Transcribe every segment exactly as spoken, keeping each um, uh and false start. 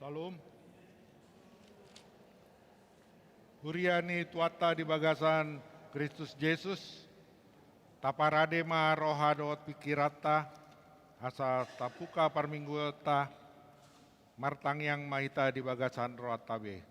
Shalom. Huria ni Tuhanta di bagasan Kristus Jesus, taparade ma roha dohot pingkiranta, asa tabuka parmingguonta, martangiang ma hita di bagasan rohanta be.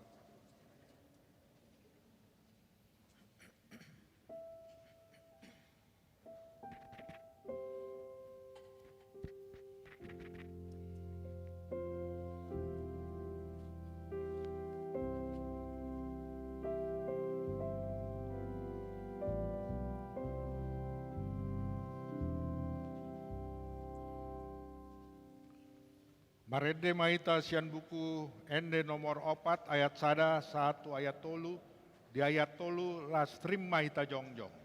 Marende ma hita sian buku Ende nomor opat ayat sada sahat tu ayat tolu, di ayat tolu laos stream ma hita jongjong.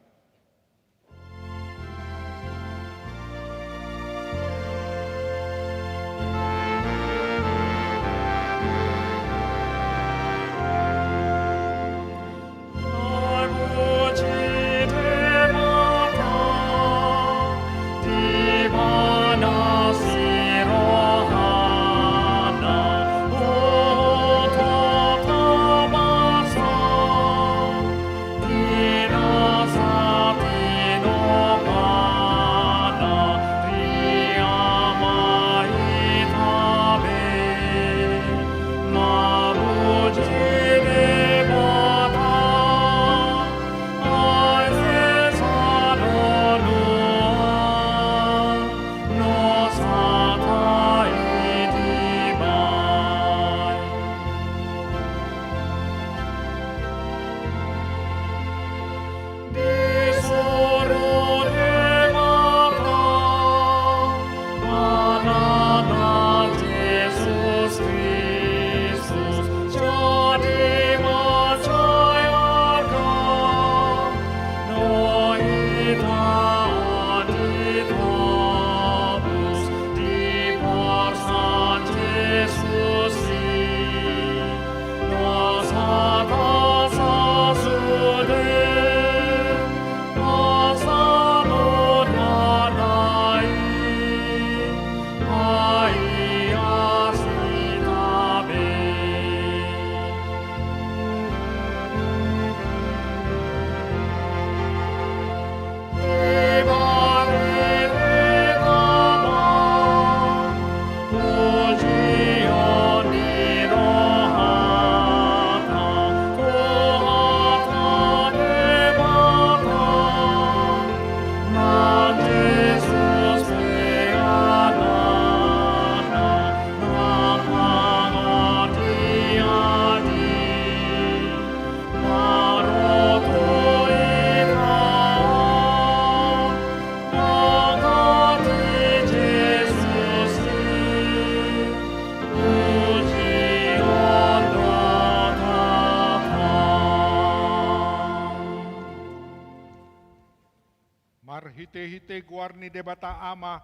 Marhitehite goar ni Debata Ama,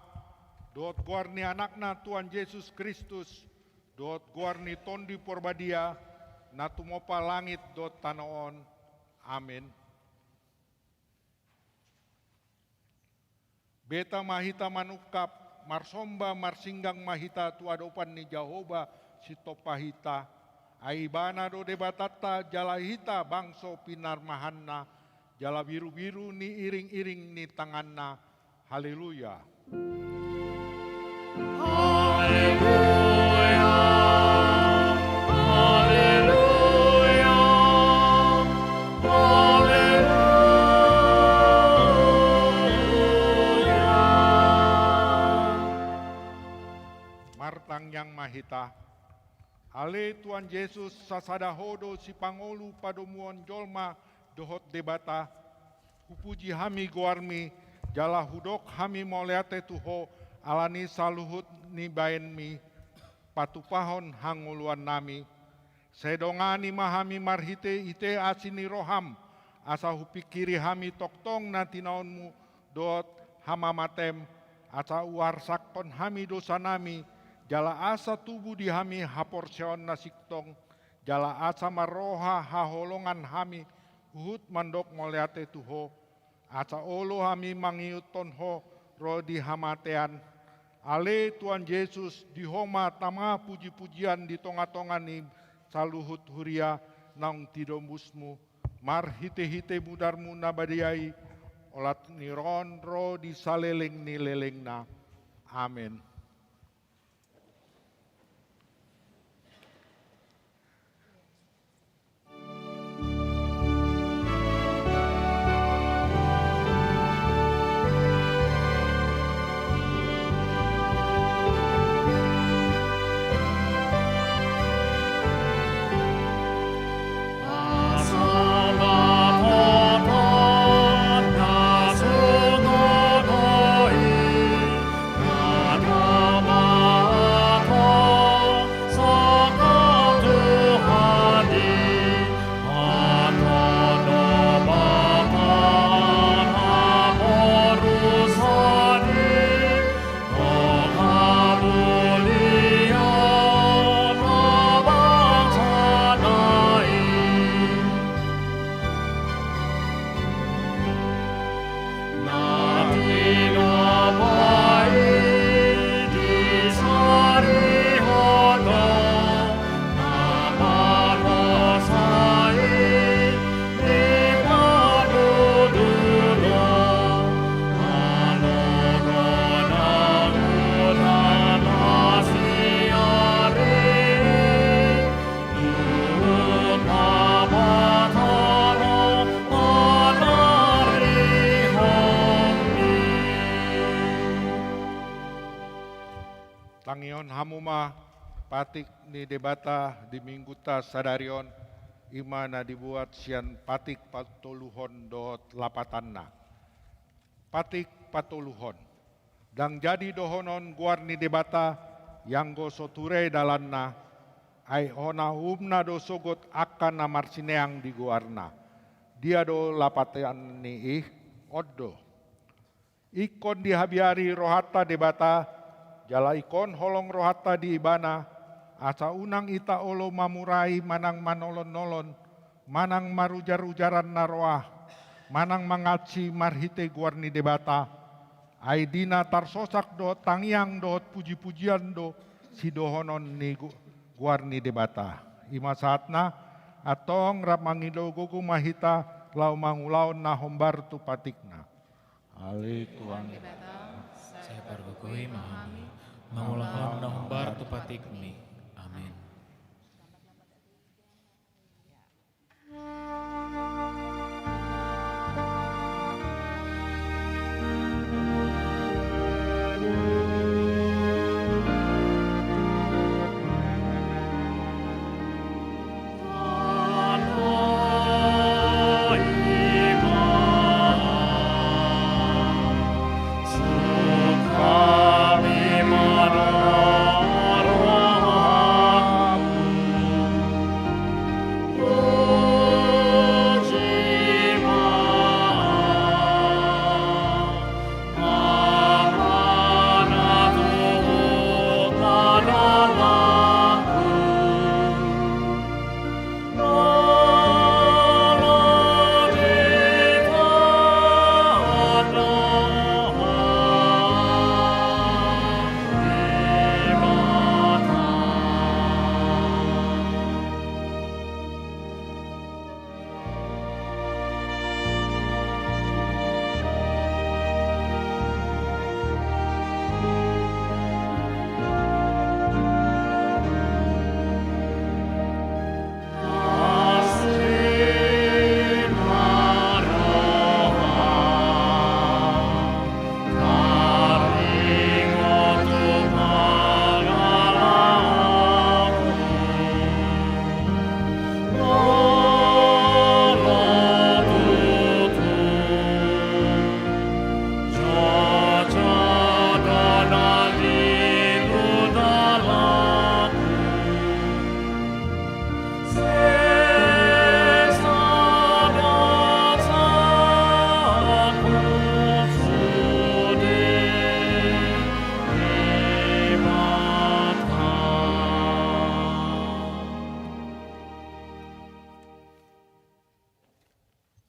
dohot goar ni Anakna Tuhan Jesus Kristus, dohot goar ni Tondi Porbadia, na tumompa langit dohot tano on. Amen. Beta ma hita manungkap, marsomba marsinggang ma hita tu adopan ni Jahowa Sitompa hita, ai Ibana do Debatanta jala hita bangso pinarmahanna, jala birubiru ni iringiring ni tanganna. Haleluya. Haleluya. Haleluya. Haleluya. Martangiang ma hita. Ale Tuhan Jesus, sasada Ho do sipangolu padomuhon jolma dohot Debata. Hupuji hami goarmi, jala hudok hami mauliate tu Ho, ala ni saluhut ni baenmi patupahon hangoluannami. Sai dongani ma hami marhitehite asi ni roham, asa hupingkiri hami tongtong na tinaonmu dohot hamamatem, asa huarsakhon hami dosanami, jala asa tubu di hami haporseaon na sintong, jala asa marroha haholongan hami huhut mandok mauliate tu Ho, asa olo hami mangihuthon Ho ro di hamatean, Ale Tuhan Jesus, di Ho ma tama puji-pujian di tonga-tonga ni saluhut huria naung tinombusmu, marhite-hite mudarmu na badia i, olat ni roham ro di saleleng ni lelengna. Amen. Tangihon hamu ma patik ni Debata di Minggunta sadari on, i ma na dibuat sian patik patoluhon dohot lapatanna. Patik patoluhon. Ndang jadi dohonon goar ni Debata, ianggo so ture dalanna, ai hona uhumna do sogot angka na marsineang di goarna. Dia do lapatan ni i? On do. Ingkon dihabiari rohanta Debata, jala ingkon holong rohanta di Ibana, asa unang hita olo mamurai manang manolon-nolon, manang marujar-ujaran na roa, manang mangalsi marhite goar ni Debata, ai di na tarsosak dohot tangiang dohot puji-pujian do sidohonon ni go-, goar ni Debata. I ma sahatna, antong rap mangido gogo ma hita laho mangulahon na hombar tu patikna. Ale Tuhan Debata, sai pargogoi ma hami mangulahon na hombar tu patikmi. Amen.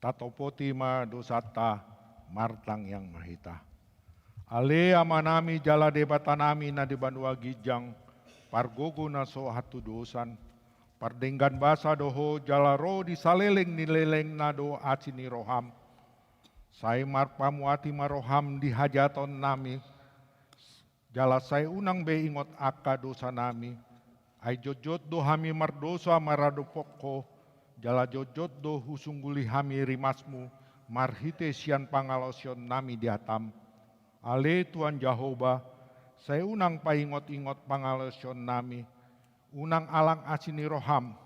Tatopoti ma dosanta, martangiang ma hita. Ale Amanami jala Debatanami na di banua ginjang, pargogo na so hatudosan, pardenggan basa do Ho jala ro di saleleng ni lelengna do asi ni roham. Sai marpamuati ma roham di hajahatonnami, jala sai unang be ingot angka dosanami, ai jotjot do hami mardosa maradophon Ho, jala jotjot do husungguli hami rimasmu marhite sian pangalaosionnami di hatam. Ale Tuhan Jahowa, sai unang paingot-ingot pangalaosionnami, unang alang asi ni roham,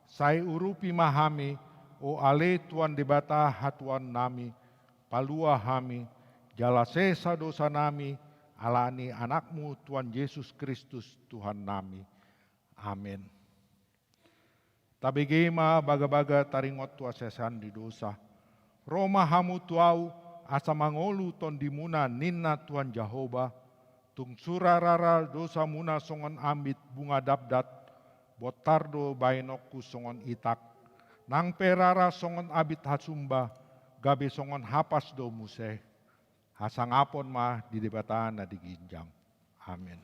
sai urupi ma hami, o ale Tuhan Debata hatuaonnami, palua hami, jala sesa dosanami, ala ni Anakmu Tuhan Jesus Kristus Tuhannami. Amen. Tabege ma bagabaga taringot tu hasesaan ni dosa. Ro ma hamu tu Ahu, asa mangolu tondimuna, ninna Tuhan Jahowa, tung sura rara dosamuna songon ambit bunga dabdat, bontar do baenonku songon itak. Nang pe rara songon ambit hasumba, gabe songon hapas do muse. Hasangapon ma di Debata na di ginjang. Amen.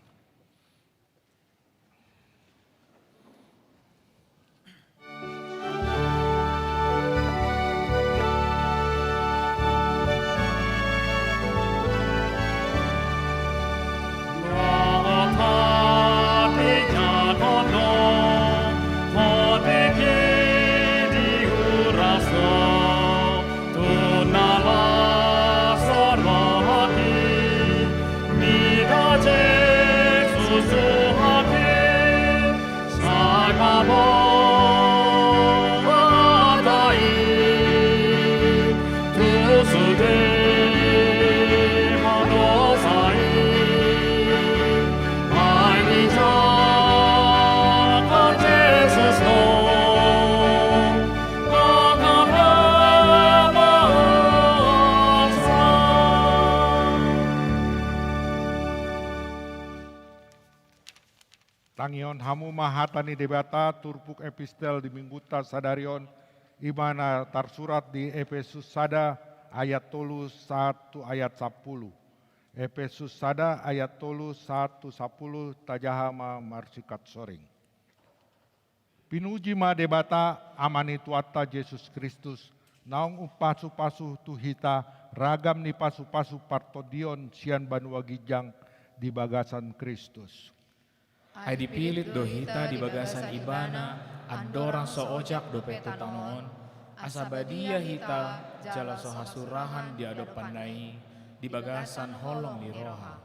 Tangihon hamu ma hata ni Debata turpuk epistel di Minggunta sadari on, i ma na tarsurat di Epesus sada ayat tolu sahat tu ayat sampulu. Epesus sada ayat tolu sahat tu sampulu, tajaha ma marsingkat soring. Pinuji ma Debata, Ama ni Tuhanta Jesus Kristus, naung umpasupasu tu hita ragam ni pasupasu partondion sian banua ginjang di bagasan Kristus. Ai dipilit do hita di bagasan Ibana, andorang so ojak dope tu tano on, asa badia hita jala so hasurahan di adopanna i, di bagasan holong ni roha.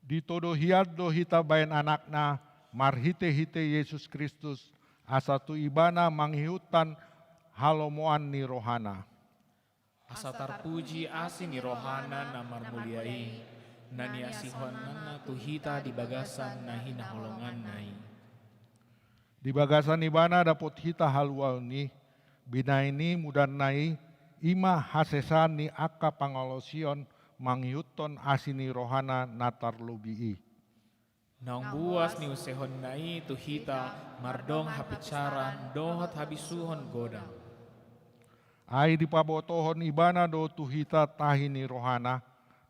Ditodo hian do hita baen anakna, marhitehite Jesus Kristus, asa tu Ibana mangihuthon halomoan ni rohana. Asa tarpuji asi ni rohana na marmulia i, na niasihonanna tu hita di bagasan na hinaholonganna i. Di bagasan Ibana dapot hita haluaon i, binahen i mudanna i, i ma hasesaan ni angka pangalaosion mangihuthon asi ni rohana na tarlobi i. Naung buas niusehonna i tu hita mardongan hapinsaran dohot habisuhon godang. Ai dipabotohon Ibana do tu hita tahi ni rohana,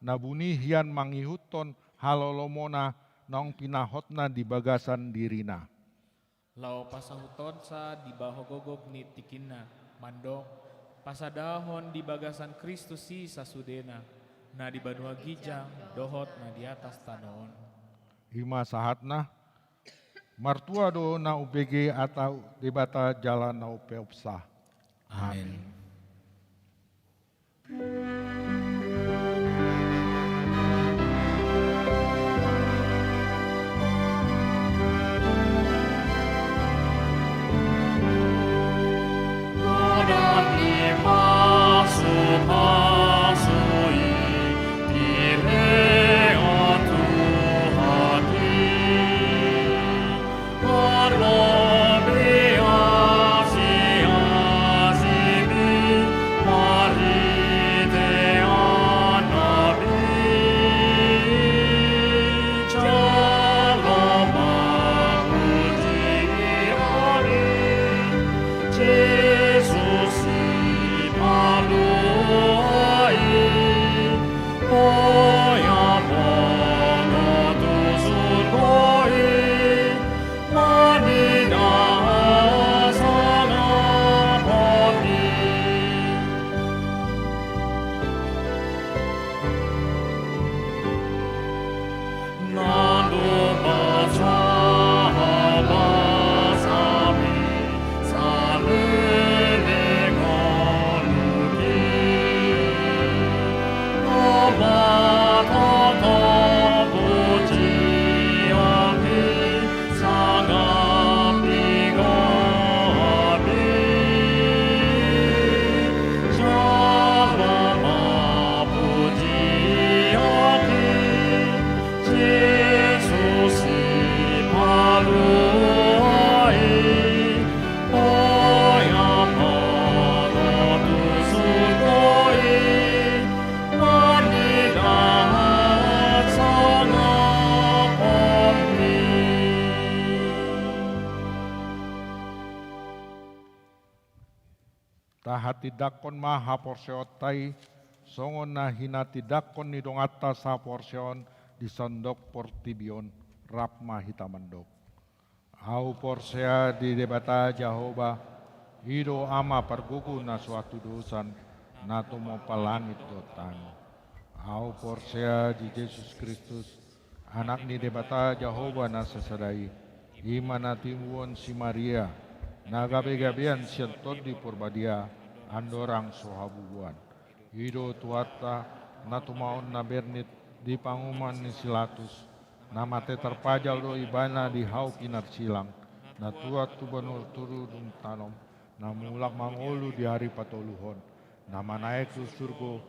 na buni hian mangihuthon halolomona naung pinahotna di bagasan dirina. Laho pasahuthonsa di baho gogop ni tingkina, mandok, pasadahon di bagasan Kristus i sasudena, na di banua ginjang dohot na di atas tano on. I ma sahatna, martua do na umbege hata Debata jala na umpeopsa. Amen. Tindangkon ma haporseaonta i, songon na hinatindangkon ni donganta sahaporseaon di sandok portibi on. Rap ma hita mandok. Ahu porsea di Debata Jahowa, i do Ama pargogo na so hatudosan, na tumompa langit dohot tano. Ahu porsea di Jesus Kristus, Anak ni Debata Jahowa na sasada i, i ma na tinubuhon si Maria, na gabegabean sian Tondi Porbadia, andorang so habubuhan. I do Tuhanta, na tumaon na bernit di panguhuman ni si Latus, na mate tarpajal do Ibana di hau pinarsilang, na tuat tu banua toru dung tanom, na mulak mangolu di ari patoluhon, na manaek tu surgo,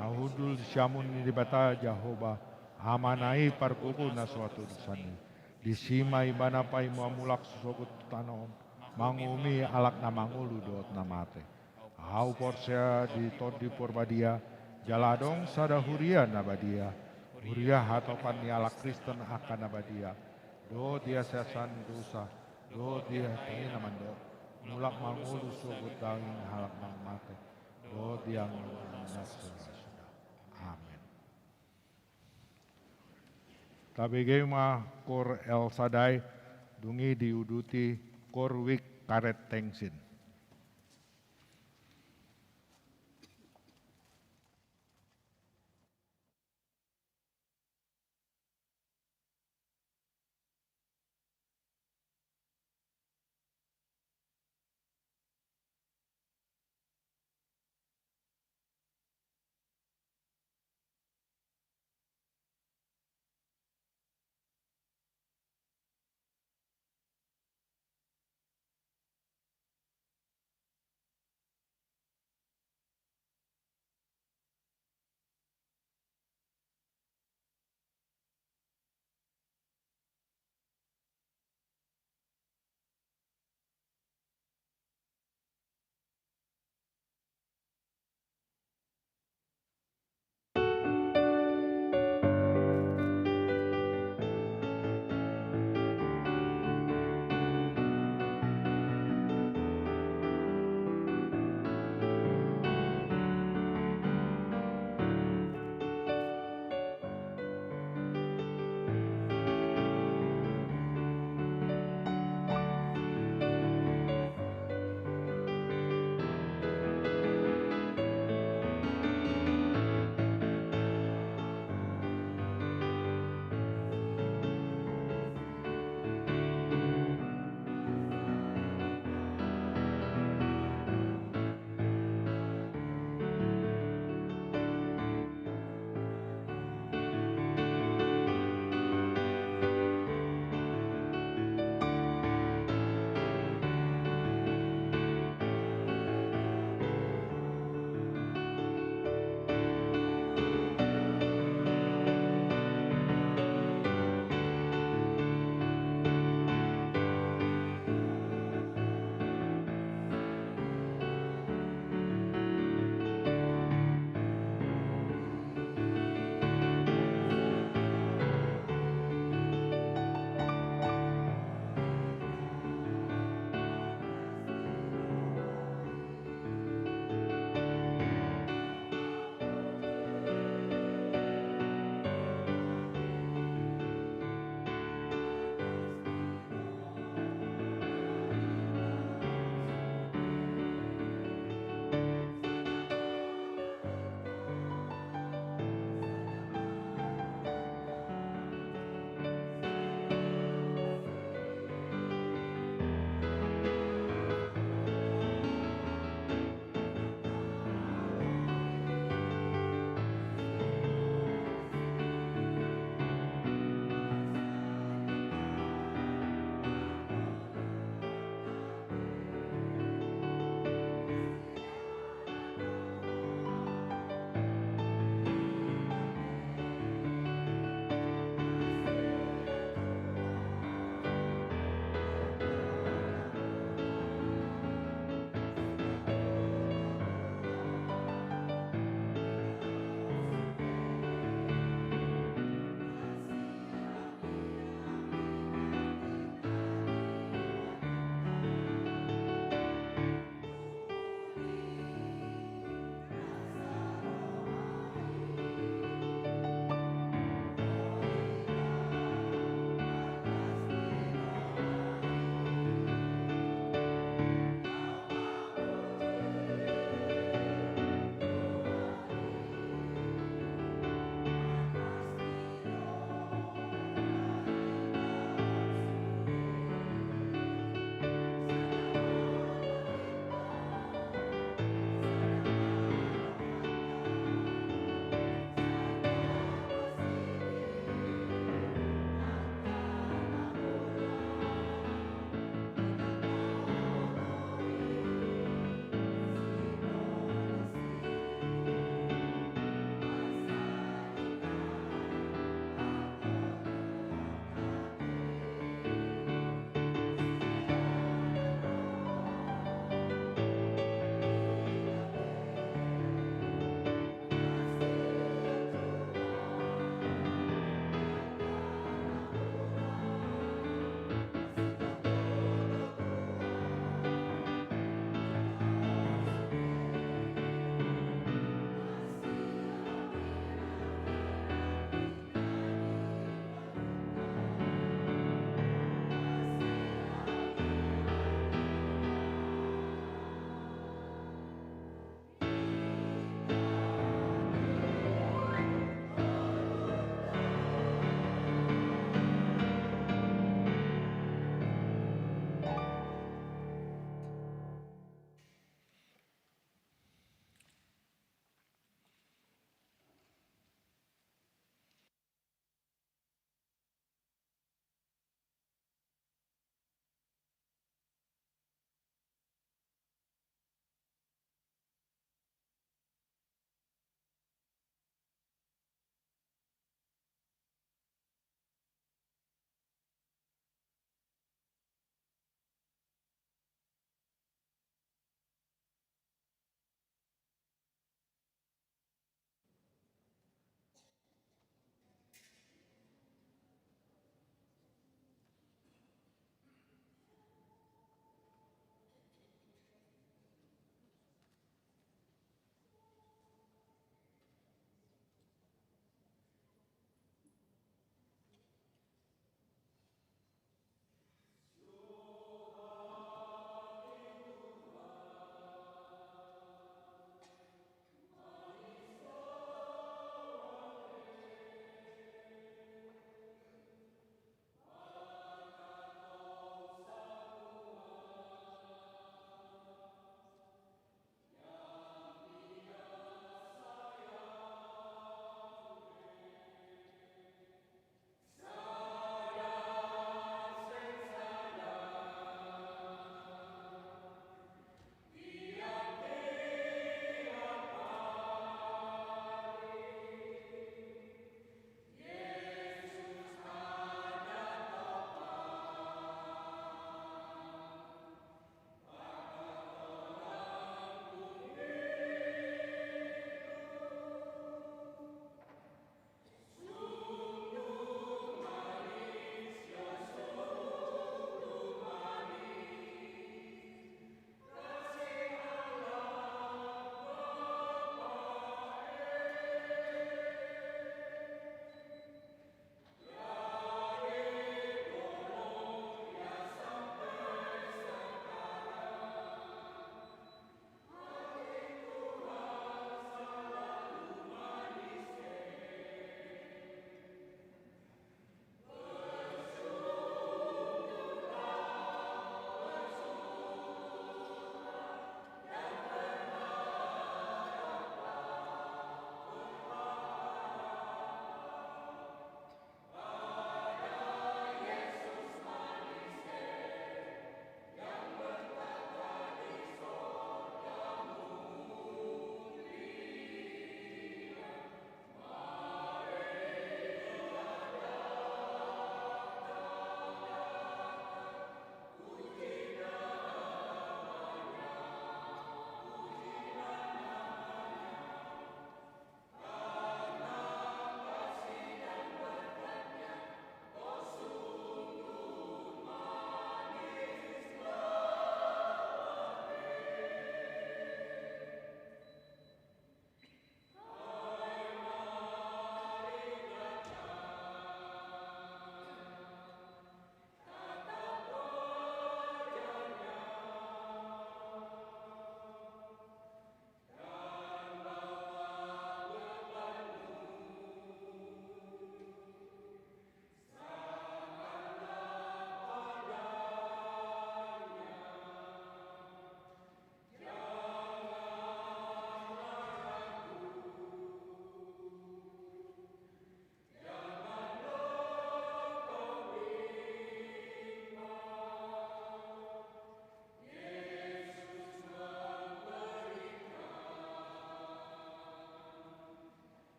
na hundul di siamun ni Debata Jahowa, Amana i pargogo na so hatudosan i. Disi ma Ibana paima mulak sogot tu tano on, manguhumi halak na mangolu dohot na mate. Ahu porsea di Tondi Porbadia, jala adong sada huria na badia, huria hatopan ni halak Kristen angka na badia, dohot di hasesaan ni dosa, dohot di hata i na mandok, mulak mangolu sogot daging halak na mate, dohot di angka na so ra suda. Amen. Tabege ma Koor El Sadai, dung i diuduti Koor Wik Karet Tengsin.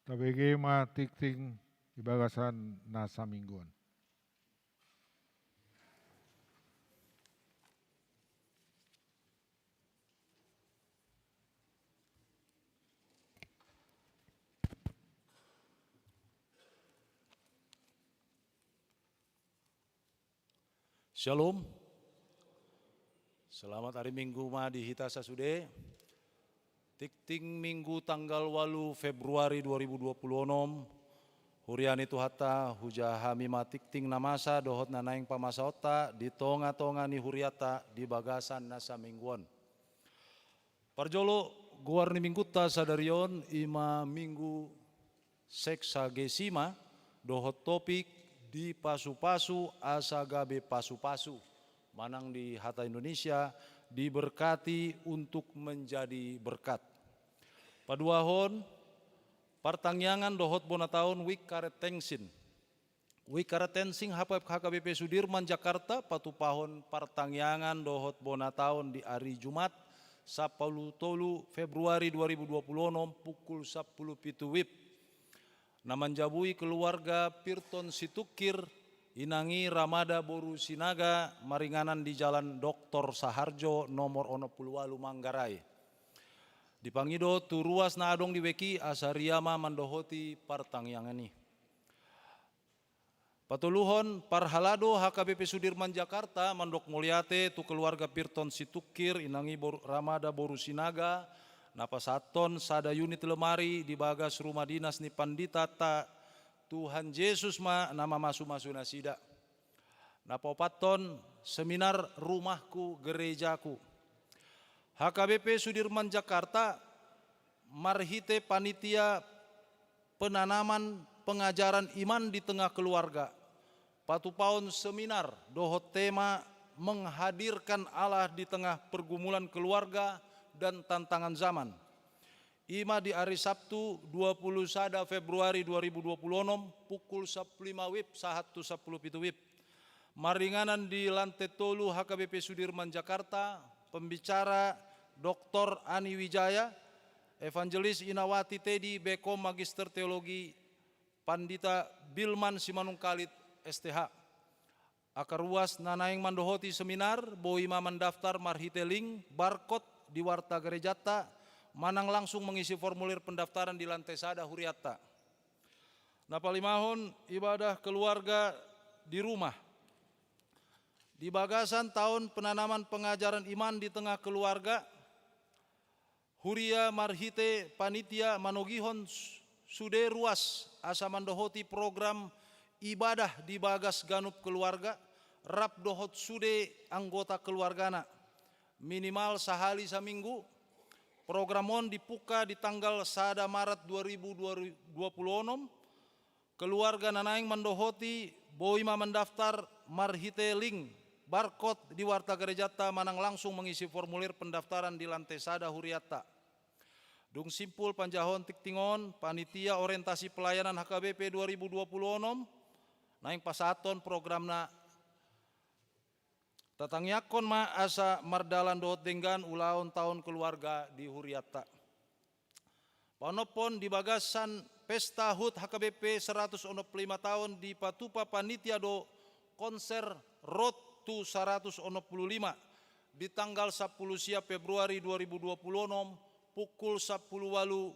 Tabege ma tingting di bagasan na saminggu on. Shalom. Selamat hari Minggu ma di hita sasude. Tingting Minggu tanggal ualu Februari dua ribu dua puluh onom. Huria ni Tuhanta, hujaha hami ma tingting na masa dohot na naeng pamasaonta di tonga-tonga ni hurianta di bagasan na saminggu on. Parjolo, goar ni minggunta sadari on i ma Minggu Sexagesima, dohot topik dipasu-pasu asa gabe pasu-pasu, manang di hata Indonesia, diberkati untuk menjadi berkat. Paduahon, partangiangan dohot bona taon Wik Karet Tengsin. Wik Karet Tengsin H P F H K B P Sudirman Jakarta patupahon partangiangan dohot bona taon di ari Jumat, sampulu tolu Februari dua ribu dua puluh onom, pukul sampulu pitu wib. Na manjabui keluarga Pirton Situngkir, inang i Ramada boru Sinaga, maringanan di Jalan Doktor Saharjo nomor onom pulu ualu Manggarai. Dipangido tu ruas na adong di wijk i asa ria ma mandohoti partangiangan i. Patoluhon, parhalado H K B P Sudirman Jakarta mandok mauliate tu keluarga Pirton Situngkir, inang i boru, Ramada boru Sinaga, na pasahathon sada unit lemari di bagas rumah dinas ni panditanta. Tuhan Jesus ma na mamasu-masu nasida. Na paopathon, seminar Rumahku Gerejaku. H K B P Sudirman Jakarta marhite panitia penanaman pengajaran iman di tengah keluarga, patupahon seminar dohot tema menghadirkan Allah di tengah pergumulan keluarga dan tantangan zaman. I ma di ari Sabtu, dua pulu sada Februari dua ribu dua pulu onom, pukul sampulu lima wib sahat tu sampulu pitu wib. Maringanan di lante tolu H K B P Sudirman Jakarta, pembicara Doktor Ani Wijaya, Evangelis Inawati Tedi, Bekom Magister Teologi, Pandita Bilman Simanungkalit, S T H. Angka ruas na naeng mandohoti seminar, boi ma mandaftar marhite link barcode di warta gerejanta, manang langsung mengisi formulir pendaftaran di lante sada hurianta. Na palimahon, ibadah keluarga di rumah. Di bagasan taon penanaman pengajaran iman di tengah keluarga, huria marhite panitia manogihon s-, sude ruas asa mandohoti program ibadah di bagas ganup keluarga, rap dohot sude anggota keluargana, minimal sahali saminggu. Program on dipungka di tanggal sada Maret dua ribu dua puluh onom. Keluarga na naeng mandohoti, boi ma mandaftar marhite link barcode di warta gerejanta manang langsung mengisi formulir pendaftaran di lante sada hurianta. Dung simpul panjahon tingting on, panitia orientasi pelayanan H K B P dua ribu dua puluh onom naeng pasahathon programna. Tatangiangkon ma asa mardalan dohot denggan ulaon taon keluarga di hurianta. Paonomhon, di bagasan pesta hut H K B P seratus onom pulu lima taon dipatupa panitia do konser Road to seratus onom pulu lima di tanggal sampulu sia Februari dua ribu dua puluh onom, pukul sampulu ualu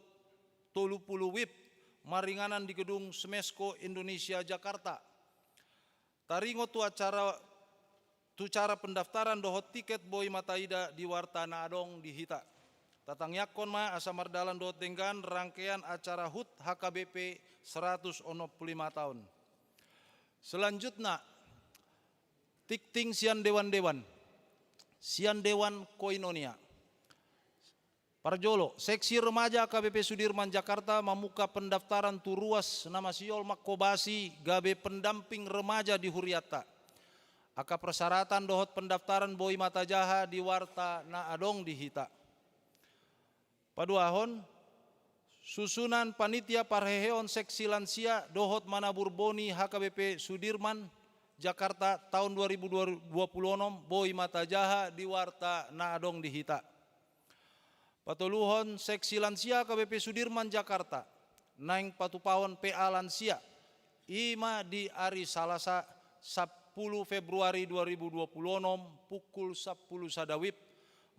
tolu pulu wib, maringanan di gedung Smesco Indonesia Jakarta. Taringot tu acara, tu cara pendaftaran dohot tiket boi ma taida di warta na adong di hita. Tatangiangkon ma asa mardalan dohot denggan rangkaian acara hut H K B P seratus onom pulu lima taon. Selanjutna, tingting sian dewan-dewan, sian dewan koinonia. Parjolo, Seksi Remaja H K B P Sudirman Jakarta mamungka pendaftaran tu ruas na masiol manghobasi gabe pendamping remaja di hurianta. Angka persyaratan dohot pendaftaran boi ma tajaha di warta na adong di hita. Paduahon, susunan panitia parheheon seksi lansia dohot manabur boni H K B P Sudirman Jakarta taon dua ribu dua puluh onom boi ma tajaha di warta na adong di hita. Patoluhon, seksi lansia H K B P Sudirman Jakarta naeng patupahon P A lansia, i ma di ari Salasa, sampulu Februari dua ribu dua pulu onom, pukul sampulu sada wib,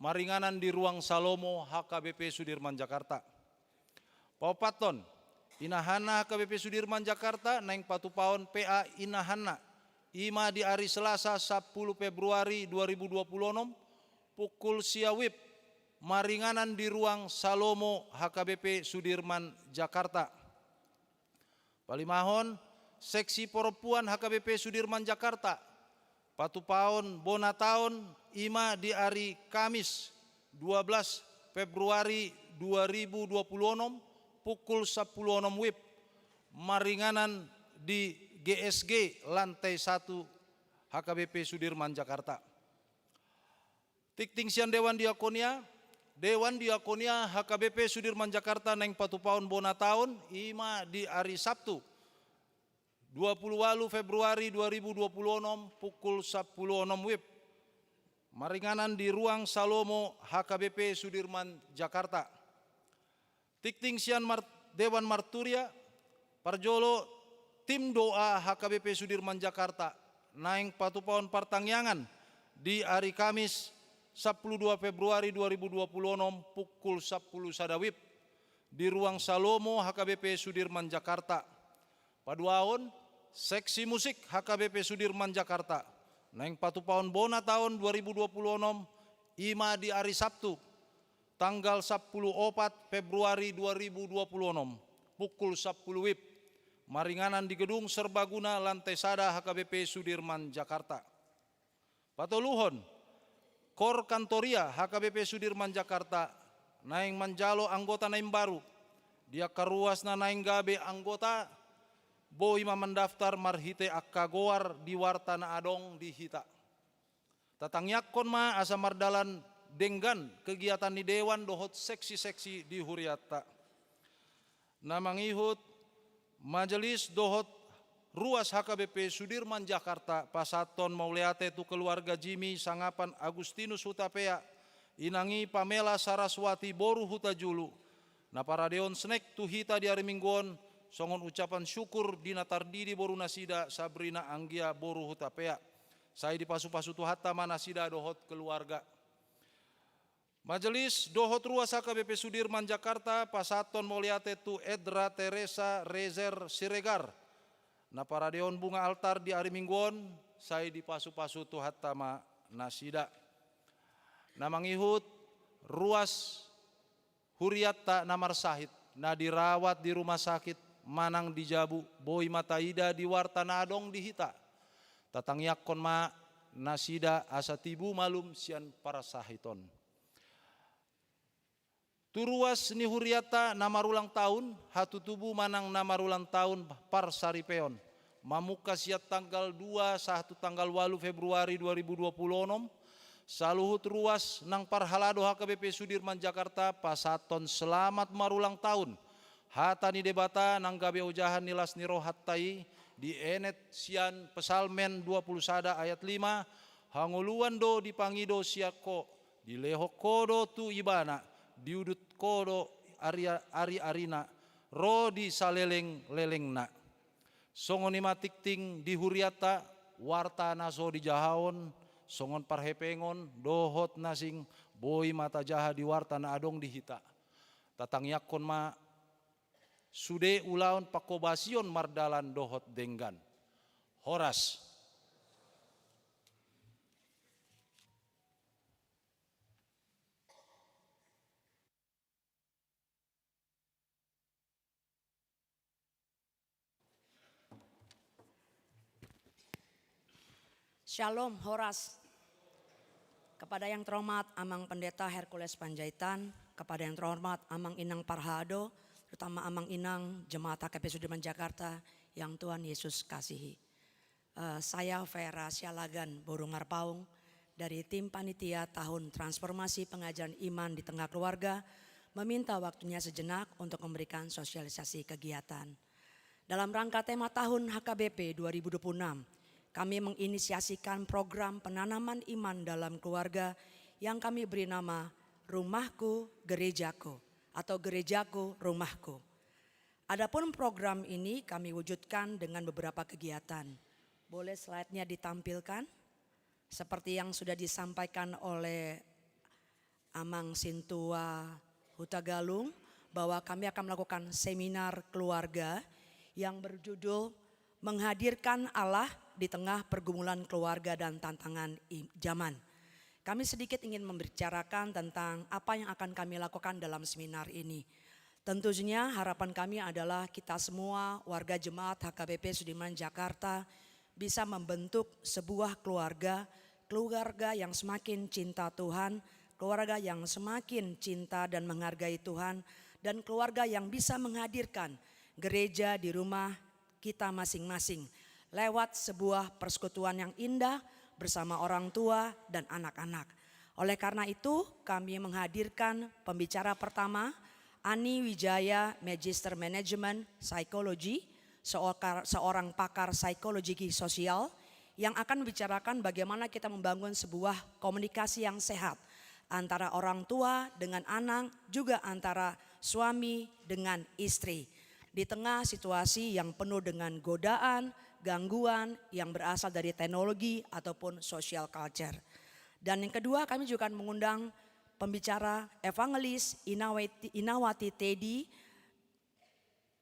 maringanan di Ruang Salomo, H K B P Sudirman, Jakarta. Paopathon, inahanna H K B P Sudirman, Jakarta, naeng patupahon P A inahanna, i ma di ari Salasa, sampulu Februari dua ribu dua pulu onom, pukul sia wib, maringanan di Ruang Salomo, H K B P Sudirman, Jakarta. Palimahon, seksi parompuan H K B P Sudirman, Jakarta, patupahon bona taon, i ma di ari Kamis, dua belas Februari dua ribu dua pulu onom, pukul sampulu onom wib, maringanan di G S G lantai satu H K B P Sudirman, Jakarta. Tingting sian Dewan Diakonia, Dewan Diakonia H K B P Sudirman, Jakarta, naeng patupahon bona taon, i ma di ari Sabtu, dua pulu ualu Februari dua ribu dua pulu onom, pukul sampulu onom wib, maringanan di Ruang Salomo, H K B P Sudirman, Jakarta. Tingting sian mar-, Dewan Marturia, parjolo tim doa H K B P Sudirman, Jakarta, naeng patupahon partangiangan di ari Kamis, sampulu dua Februari dua ribu dua pulu onom, pukul sampulu sada wib, di Ruang Salomo, H K B P Sudirman, Jakarta. Paduahon, seksi musik H K B P Sudirman, Jakarta, naeng patupahon bona taon dua ribu dua pulu onom, i ma di ari Sabtu, tanggal sampulu opat Februari dua ribu dua pulu onom, pukul sampulu wib, maringanan di Gedung Serbaguna, lantai sada, H K B P Sudirman, Jakarta. Patoluhon, Kor Kantoria H K B P Sudirman, Jakarta, naeng manjalo anggota na imbaru. Di angka ruas na naeng gabe anggota, boi ma mandaftar marhite angka goar di warta na adong di hita. Tatangiangkon ma asa mardalan denggan kegiatan ni dewan dohot seksi-seksi di hurianta. Na mangihut, majelis dohot ruas H K B P Sudirman, Jakarta, pasahathon mauliate tu keluarga Jimmy Sangapan Agustinus Hutapea, inang i Pamela Saraswati boru Hutajulu, na paradehon snack tu hita di ari Minggu on, songon ucapan syukur di na tardidi boru nasida Sabrina Anggia boru Hutapea. Sai dipasu-pasu Tuhanta ma nasida dohot keluarga. Majelis dohot ruas H K B P Sudirman, Jakarta, pasahathon mauliate tu Edra Teresa Rezer Siregar, na paradehon bunga altar di ari Minggu on, sai dipasu-pasu Tuhanta ma nasida. Na mangihut, ruas hurianta na marsahit, na dirawat di rumah sakit manang di jabu, boi ma taida di warta na adong di hita. Tatangiangkon ma nasida asa tibu malum sian parsahiton. Tu ruas ni hurianta na marulang taon, hatutubu manang na marulang taon parsaripeon, mamungka sian tanggal dua sahat tu tanggal ualu Februari dua ribu dua pulu onom, saluhut ruas nang parhalado H K B P Sudirman, Jakarta, pasahathon selamat marulang taon. Hata ni Debata nang gabe ojahan ni las ni rohanta i, dienet sian Psalmen dua puluh sada ayat lima, hangoluan do dipangido sian Ho, dilehon Ho do tu Ibana, diudut Ho do ari, ari-arina, ro di saleleng-lelengna. Songon i ma tingting di hurianta, warta na so dijahaon, songon parhepengon, dohot na sing boi ma tajaha di warta na adong di hita. Tatangiangkon ma sude ulaon pangkobasion mardalan dohot denggan. Horas. Shalom, horas. Kepada yang terhormat Amang Pendeta Hercules Panjaitan, kepada yang terhormat Amang Inang Parhalado, terutama Amang Inang Jemaat H K B P Sudirman, Jakarta yang Tuhan Yesus kasihi. Eh, saya Vera Sialagan Borung Marpaung dari tim panitia tahun transformasi pengajaran iman di tengah keluarga, meminta waktunya sejenak untuk memberikan sosialisasi kegiatan. Dalam rangka tema tahun H K B P dua ribu dua puluh enam, kami menginisiasikan program penanaman iman dalam keluarga yang kami beri nama Rumahku Gerejaku atau Gerejaku Rumahku. Adapun program ini kami wujudkan dengan beberapa kegiatan. Boleh slide-nya ditampilkan? Seperti yang sudah disampaikan oleh Amang Sintua Hutagalung, bahwa kami akan melakukan seminar keluarga yang berjudul Menghadirkan Allah di Tengah Pergumulan Keluarga dan Tantangan I-, Zaman. Kami sedikit ingin membicarakan tentang apa yang akan kami lakukan dalam seminar ini. Tentunya harapan kami adalah kita semua warga jemaat H K B P Sudirman Jakarta bisa membentuk sebuah keluarga, keluarga yang semakin cinta Tuhan, keluarga yang semakin cinta dan menghargai Tuhan, dan keluarga yang bisa menghadirkan gereja di rumah kita masing-masing lewat sebuah persekutuan yang indah bersama orang tua dan anak-anak. Oleh karena itu, kami menghadirkan pembicara pertama, Ani Wijaya, Magister Management Psychology, seokar-, seorang pakar psikologi sosial yang akan membicarakan bagaimana kita membangun sebuah komunikasi yang sehat antara orang tua dengan anak, juga antara suami dengan istri, di tengah situasi yang penuh dengan godaan, gangguan yang berasal dari teknologi ataupun social culture. Dan yang kedua, kami juga akan mengundang pembicara evangelis Inawati, Inawati Teddy,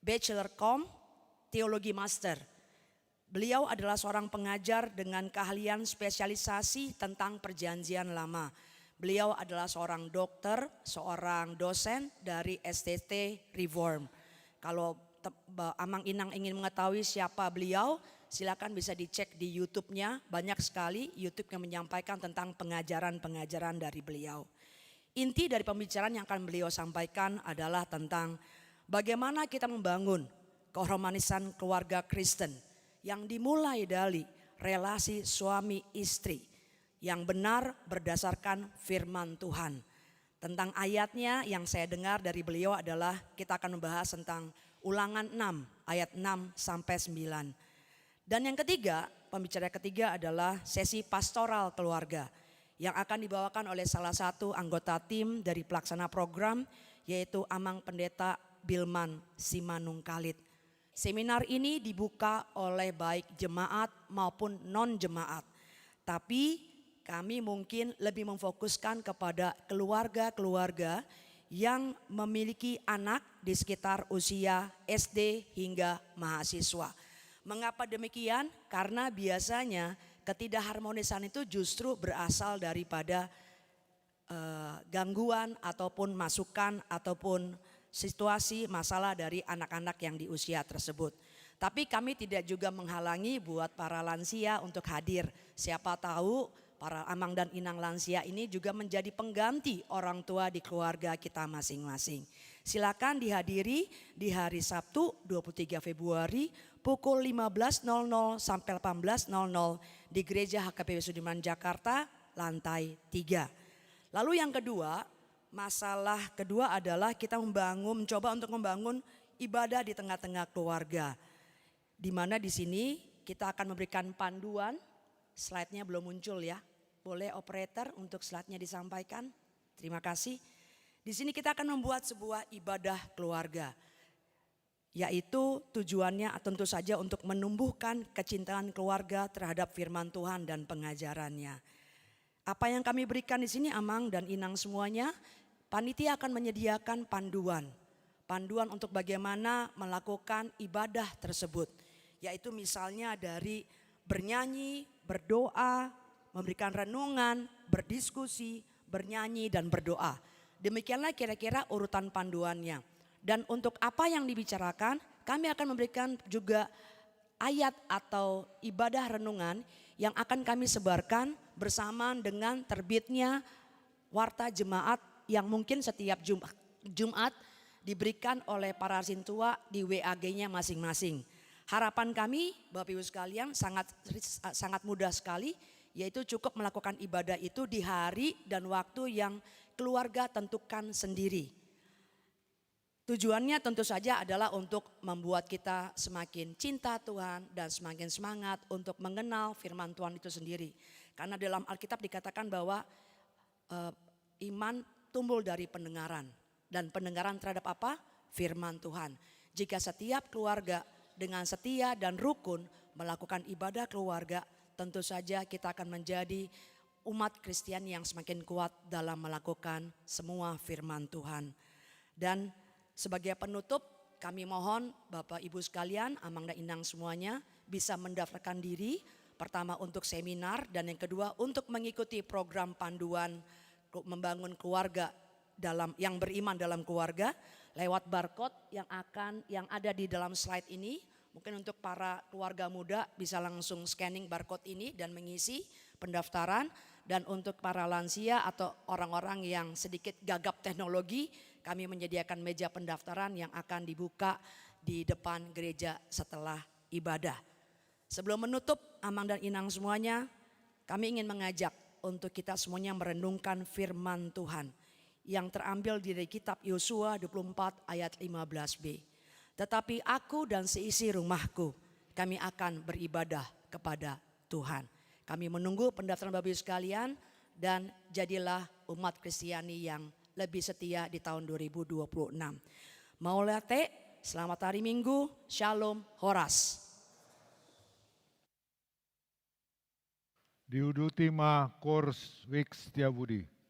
Bachelor Kom, Teologi Master. Beliau adalah seorang pengajar dengan keahlian spesialisasi tentang Perjanjian Lama. Beliau adalah seorang dokter, seorang dosen dari S T T Reform. Kalau te-, ba-, Amang Inang ingin mengetahui siapa beliau, silakan bisa dicek di YouTube-nya. Banyak sekali YouTube yang menyampaikan tentang pengajaran-pengajaran dari beliau. Inti dari pembicaraan yang akan beliau sampaikan adalah tentang bagaimana kita membangun keharmonisan keluarga Kristen yang dimulai dari relasi suami istri yang benar berdasarkan firman Tuhan. Tentang ayatnya yang saya dengar dari beliau adalah kita akan membahas tentang Ulangan enam ayat enam sampai sembilan. Dan yang ketiga, pembicara ketiga adalah sesi pastoral keluarga yang akan dibawakan oleh salah satu anggota tim dari pelaksana program, yaitu Amang Pendeta Bilman Simanungkalit. Seminar ini dibuka oleh baik jemaat maupun non-jemaat. Tapi kami mungkin lebih memfokuskan kepada keluarga-keluarga yang memiliki anak di sekitar usia S D hingga mahasiswa. Mengapa demikian? Karena biasanya ketidakharmonisan itu justru berasal daripada, eh, gangguan ataupun masukan ataupun situasi masalah dari anak-anak yang di usia tersebut. Tapi kami tidak juga menghalangi buat para lansia untuk hadir. Siapa tahu para amang dan inang lansia ini juga menjadi pengganti orang tua di keluarga kita masing-masing. Silakan dihadiri di hari Sabtu, dua puluh tiga Februari, pukul lima belas nol nol sampai delapan belas nol nol di Gereja H K B P Sudirman, Jakarta, lantai tiga. Lalu yang kedua, masalah kedua adalah kita membangun, mencoba untuk membangun ibadah di tengah-tengah keluarga. Di mana di sini kita akan memberikan panduan, slide-nya belum muncul ya. Boleh operator untuk slide-nya disampaikan? Terima kasih. Di sini kita akan membuat sebuah ibadah keluarga, yaitu tujuannya tentu saja untuk menumbuhkan kecintaan keluarga terhadap firman Tuhan dan pengajarannya. Apa yang kami berikan di sini, Amang dan Inang semuanya, panitia akan menyediakan panduan. Panduan untuk bagaimana melakukan ibadah tersebut, yaitu misalnya dari bernyanyi, berdoa, memberikan renungan, berdiskusi, bernyanyi, dan berdoa. Demikianlah kira-kira urutan panduannya. Dan untuk apa yang dibicarakan, kami akan memberikan juga ayat atau ibadah renungan yang akan kami sebarkan bersamaan dengan terbitnya warta jemaat yang mungkin setiap Jum-, Jumat diberikan oleh para sintua di W A G-nya masing-masing. Harapan kami, Bapak Ibu sekalian, sangat, sangat mudah sekali, yaitu cukup melakukan ibadah itu di hari dan waktu yang keluarga tentukan sendiri. Tujuannya tentu saja adalah untuk membuat kita semakin cinta Tuhan dan semakin semangat untuk mengenal firman Tuhan itu sendiri. Karena dalam Alkitab dikatakan bahwa, eh, iman tumbuh dari pendengaran. Dan pendengaran terhadap apa? Firman Tuhan. Jika setiap keluarga dengan setia dan rukun melakukan ibadah keluarga, tentu saja kita akan menjadi umat Kristiani yang semakin kuat dalam melakukan semua firman Tuhan. Dan sebagai penutup, kami mohon Bapak Ibu sekalian, Amang dan Inang semuanya, bisa mendaftarkan diri, pertama untuk seminar, dan yang kedua untuk mengikuti program panduan membangun keluarga dalam, yang beriman dalam keluarga, lewat barcode yang akan, yang ada di dalam slide ini. Mungkin untuk para keluarga muda bisa langsung scanning barcode ini dan mengisi pendaftaran, dan untuk para lansia atau orang-orang yang sedikit gagap teknologi, kami menyediakan meja pendaftaran yang akan dibuka di depan gereja setelah ibadah. Sebelum menutup, Amang dan Inang semuanya, kami ingin mengajak untuk kita semuanya merenungkan firman Tuhan yang terambil dari kitab Yosua dua puluh empat ayat lima belas b. "Tetapi aku dan seisi rumahku, kami akan beribadah kepada Tuhan." Kami menunggu pendaftaran Bapak Ibu sekalian, dan jadilah umat Kristiani yang lebih setia di tahun dua ribu dua puluh enam. Mauliate, selamat hari Minggu, Shalom, Horas. Diuduti ma Kors Wik Setiabudi.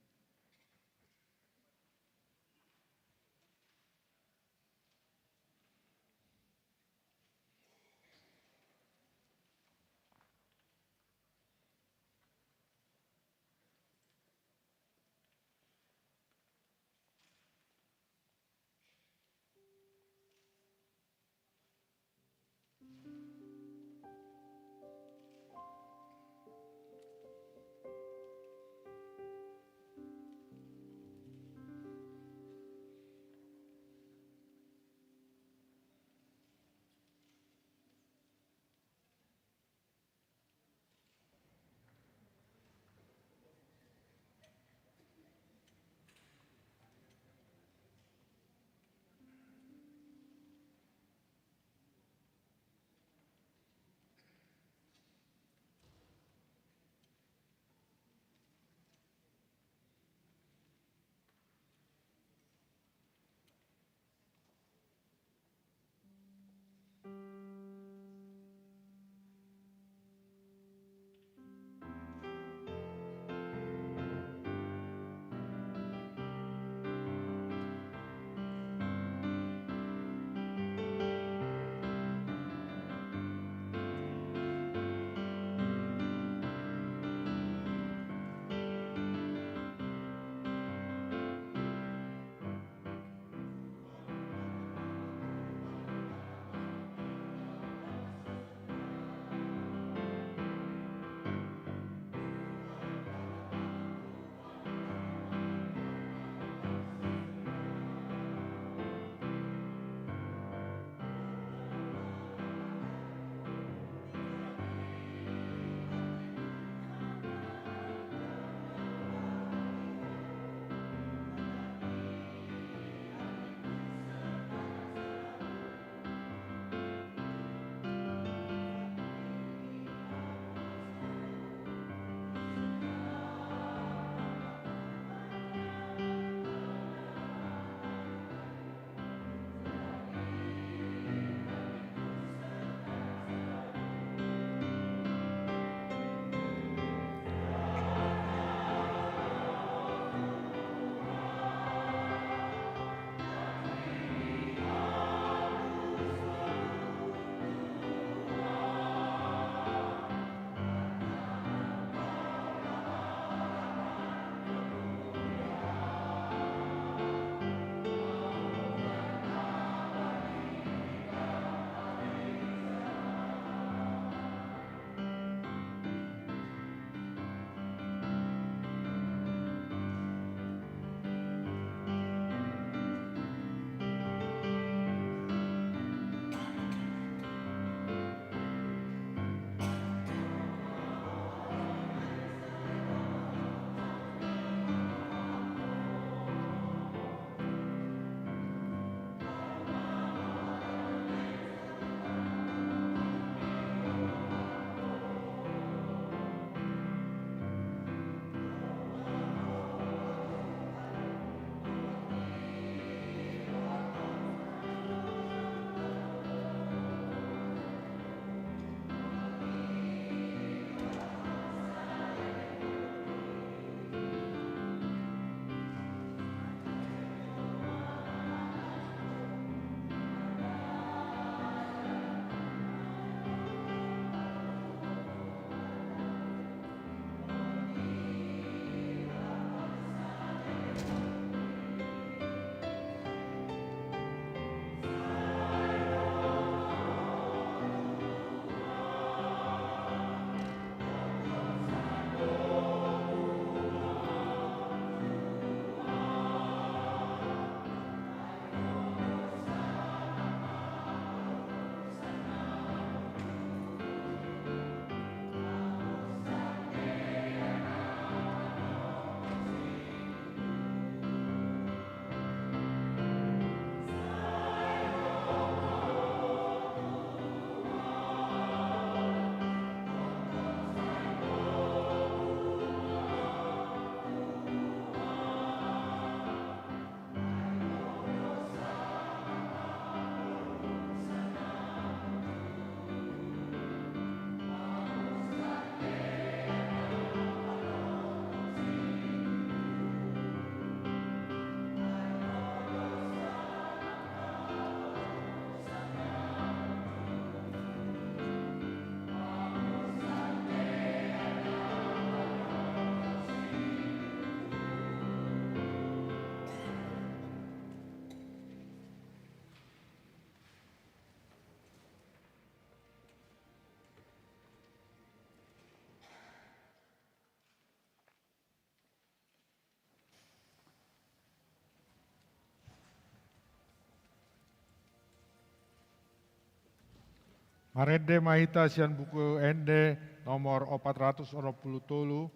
Marende ma hita sian Buku Ende nomor opat ratus onom pulu tolu,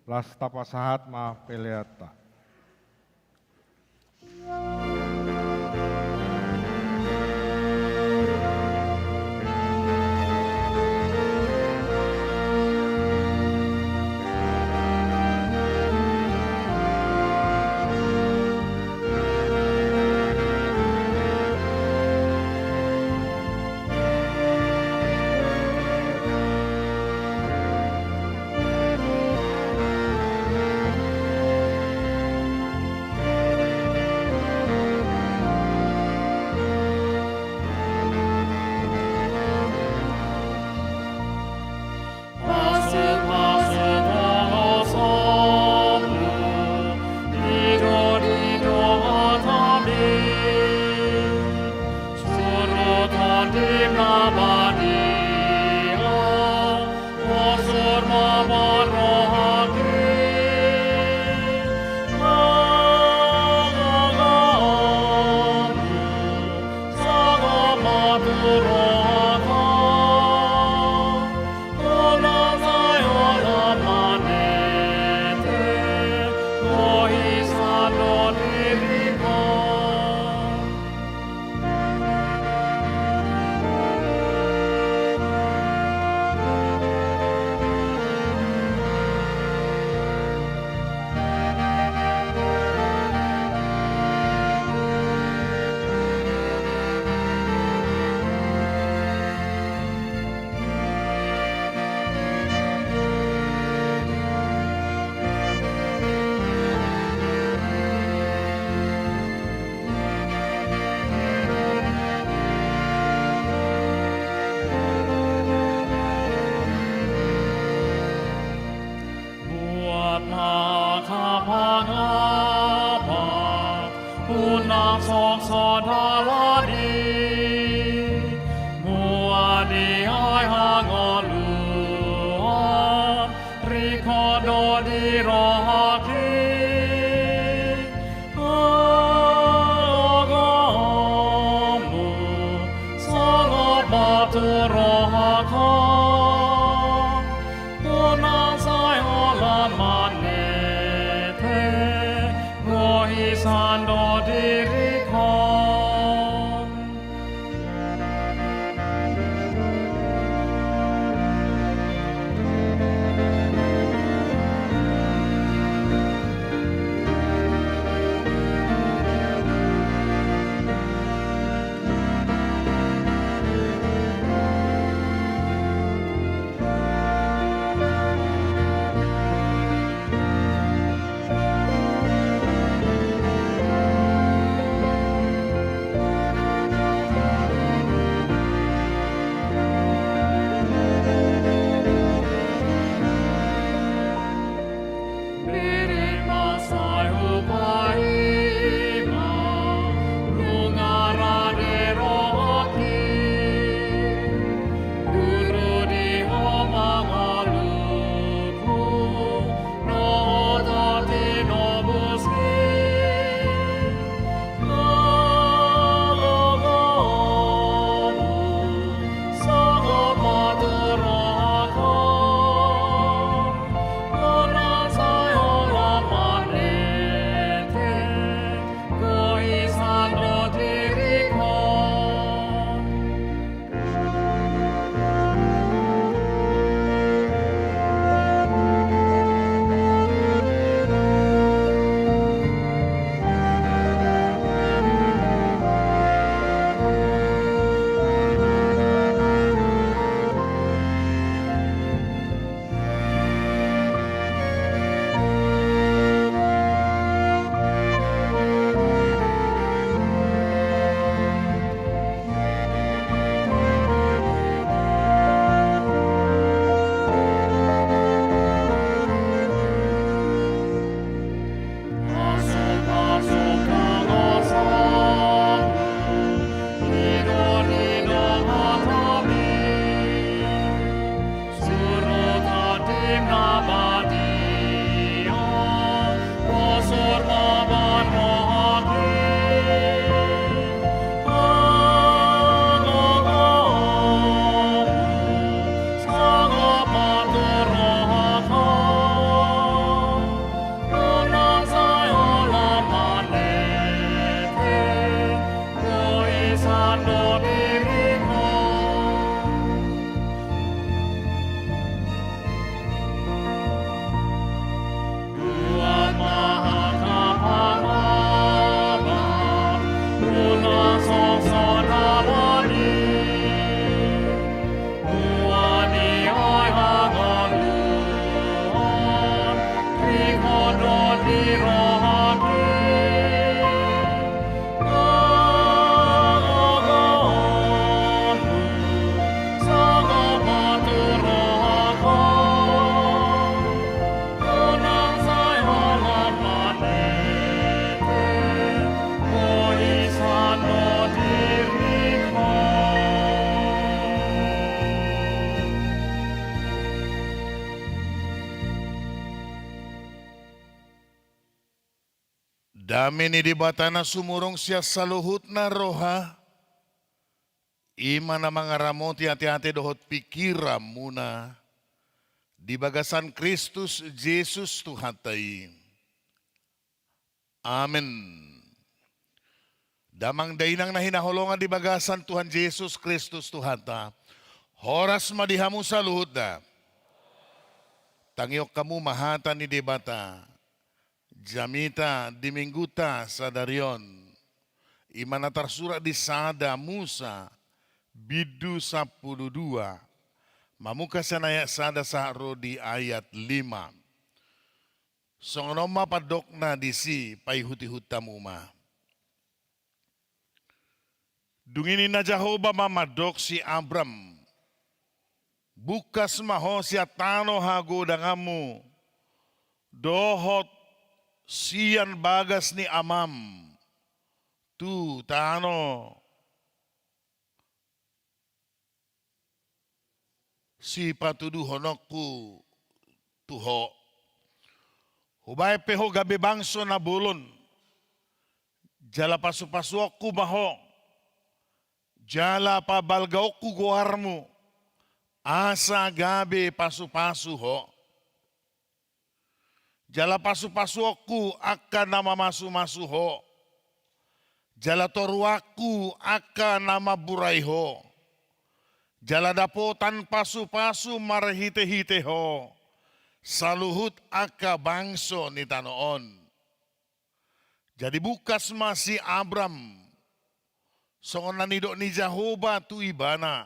las tapasahat ma peleanta. Buat na kapangapang, unang songson dalan i, muat di ai hangoluan, ringkot do di rohaki. Halomomu, songon batu rohakon, unang sai holan manete, gohi sandok dirikon. Buat ma angka pangalaman muna songon songon na bali. Buat ni ai hangoluan, ringkot do di rohangki. Dame ni Debata na sumurung sian saluhutna roha, i ma na mangaramoti ateate dohot pingkiranmuna di bagasan Kristus Jesus Tuhanta i. Amen. Damang dainang na hinaholongan di bagasan Tuhan Jesus Kristus Tuhanta, horas ma di hamu saluhutna. Tangihon hamu ma hata ni Debata. Jamita di Mingguta sadari on, i ma na tarsurat di sada Musa bindu sampulu dua, mamungka sian ayat sada sahat ro di ayat lima. Songon on ma pandokna disi, paihutihut hamu ma. Dung i ninna Jahowa ma mandok si Abram: Bungkas ma ho sian tano hagodanganmu dohot sian bagas ni amam tu tano sipatuduhononku tu ho. Hubahen pe ho gabe bangso na bolon, jala pasupasuonku ma ho, jala pabalgaonku goarmu, asa gabe pasupasu ho. Jala pasupasuonku angka na mamasumasu ho, jala toruanku angka na mamburai ho, jala dapotan pasupasu marhitehite ho saluhut angka bangso ni tano on. Jadi bungkas ma si Abram, songon na nidok ni Jahowa tu ibana.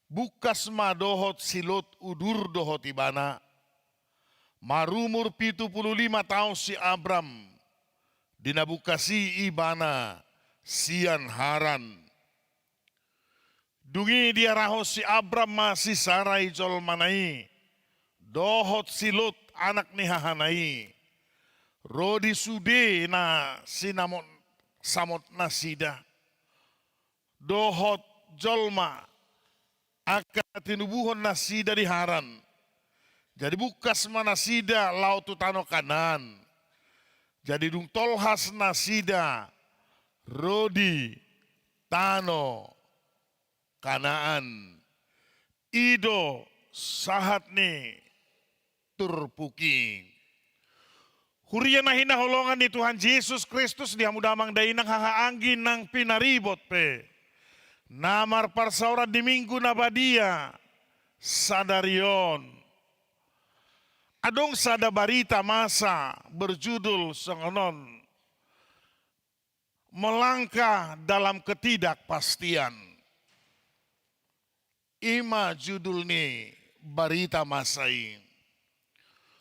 Bungkas ma dohot si Lot udur dohot ibana. Marumur pitu pulu lima taon si Abram di na bungkas i ibana sian Haran. Dung i diarahon si Abram ma si Sarai jolmana i dohot si Lot anak ni hahana i ro di sude na sinamot, samotnasida, dohot jolma angka na tinubuhon nasida di Haran. Jadi bungkas ma nasida laho tu tano Kanaan. Jadi dung tolhas nasida ro di tano Kanaan, i do sahat ni turpuk i. Huria na hinaholongan ni Tuhan Jesus Kristus, di hamu damang dainang hahaanggi nang pinaribot pe na marparsaoran di Minggu na badia sadari on. Adong sada barita masa berjudul songon on: Melangkah dalam Ketidakpastian. I ma judul ni barita masa i.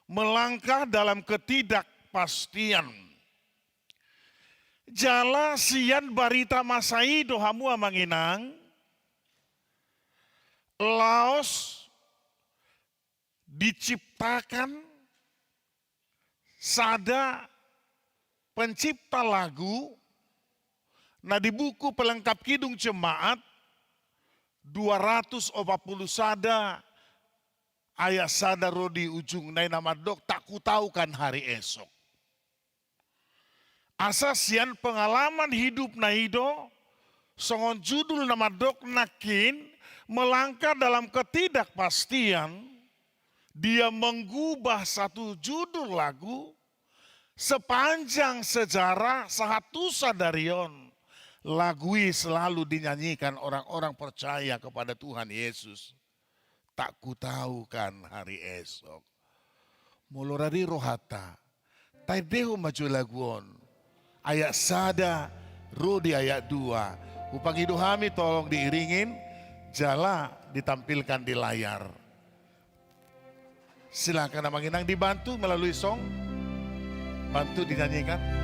Melangkah dalam ketidakpastian. Jala sian barita masa i do hamu amang inang, laos diciptakan sada pencipta lagu na di buku Pelengkap Kidung Jemaat dua ratus opat pulu sada ayat sada ro di ujungna i na mandok: Tak kutahukan hari esok. Asa sian pengalaman hidupna i do, songon judul na mandok nangkin, melangkah dalam ketidakpastian, dia mengubah satu judul lagu sepanjang sejarah sahat tu sadari on. Lagu i selalu dinyanyikan orang-orang percaya kepada Tuhan Yesus. Tak kutahukan hari esok. Molo rade rohanta, taendehon ma jo lagu on. Ayat sada ro di ayat dua. Hupangido hami tolong diiringin, jala ditampilkan di layar. Silakan amang inang dibantu melalui song. Bantu dinyanyikan.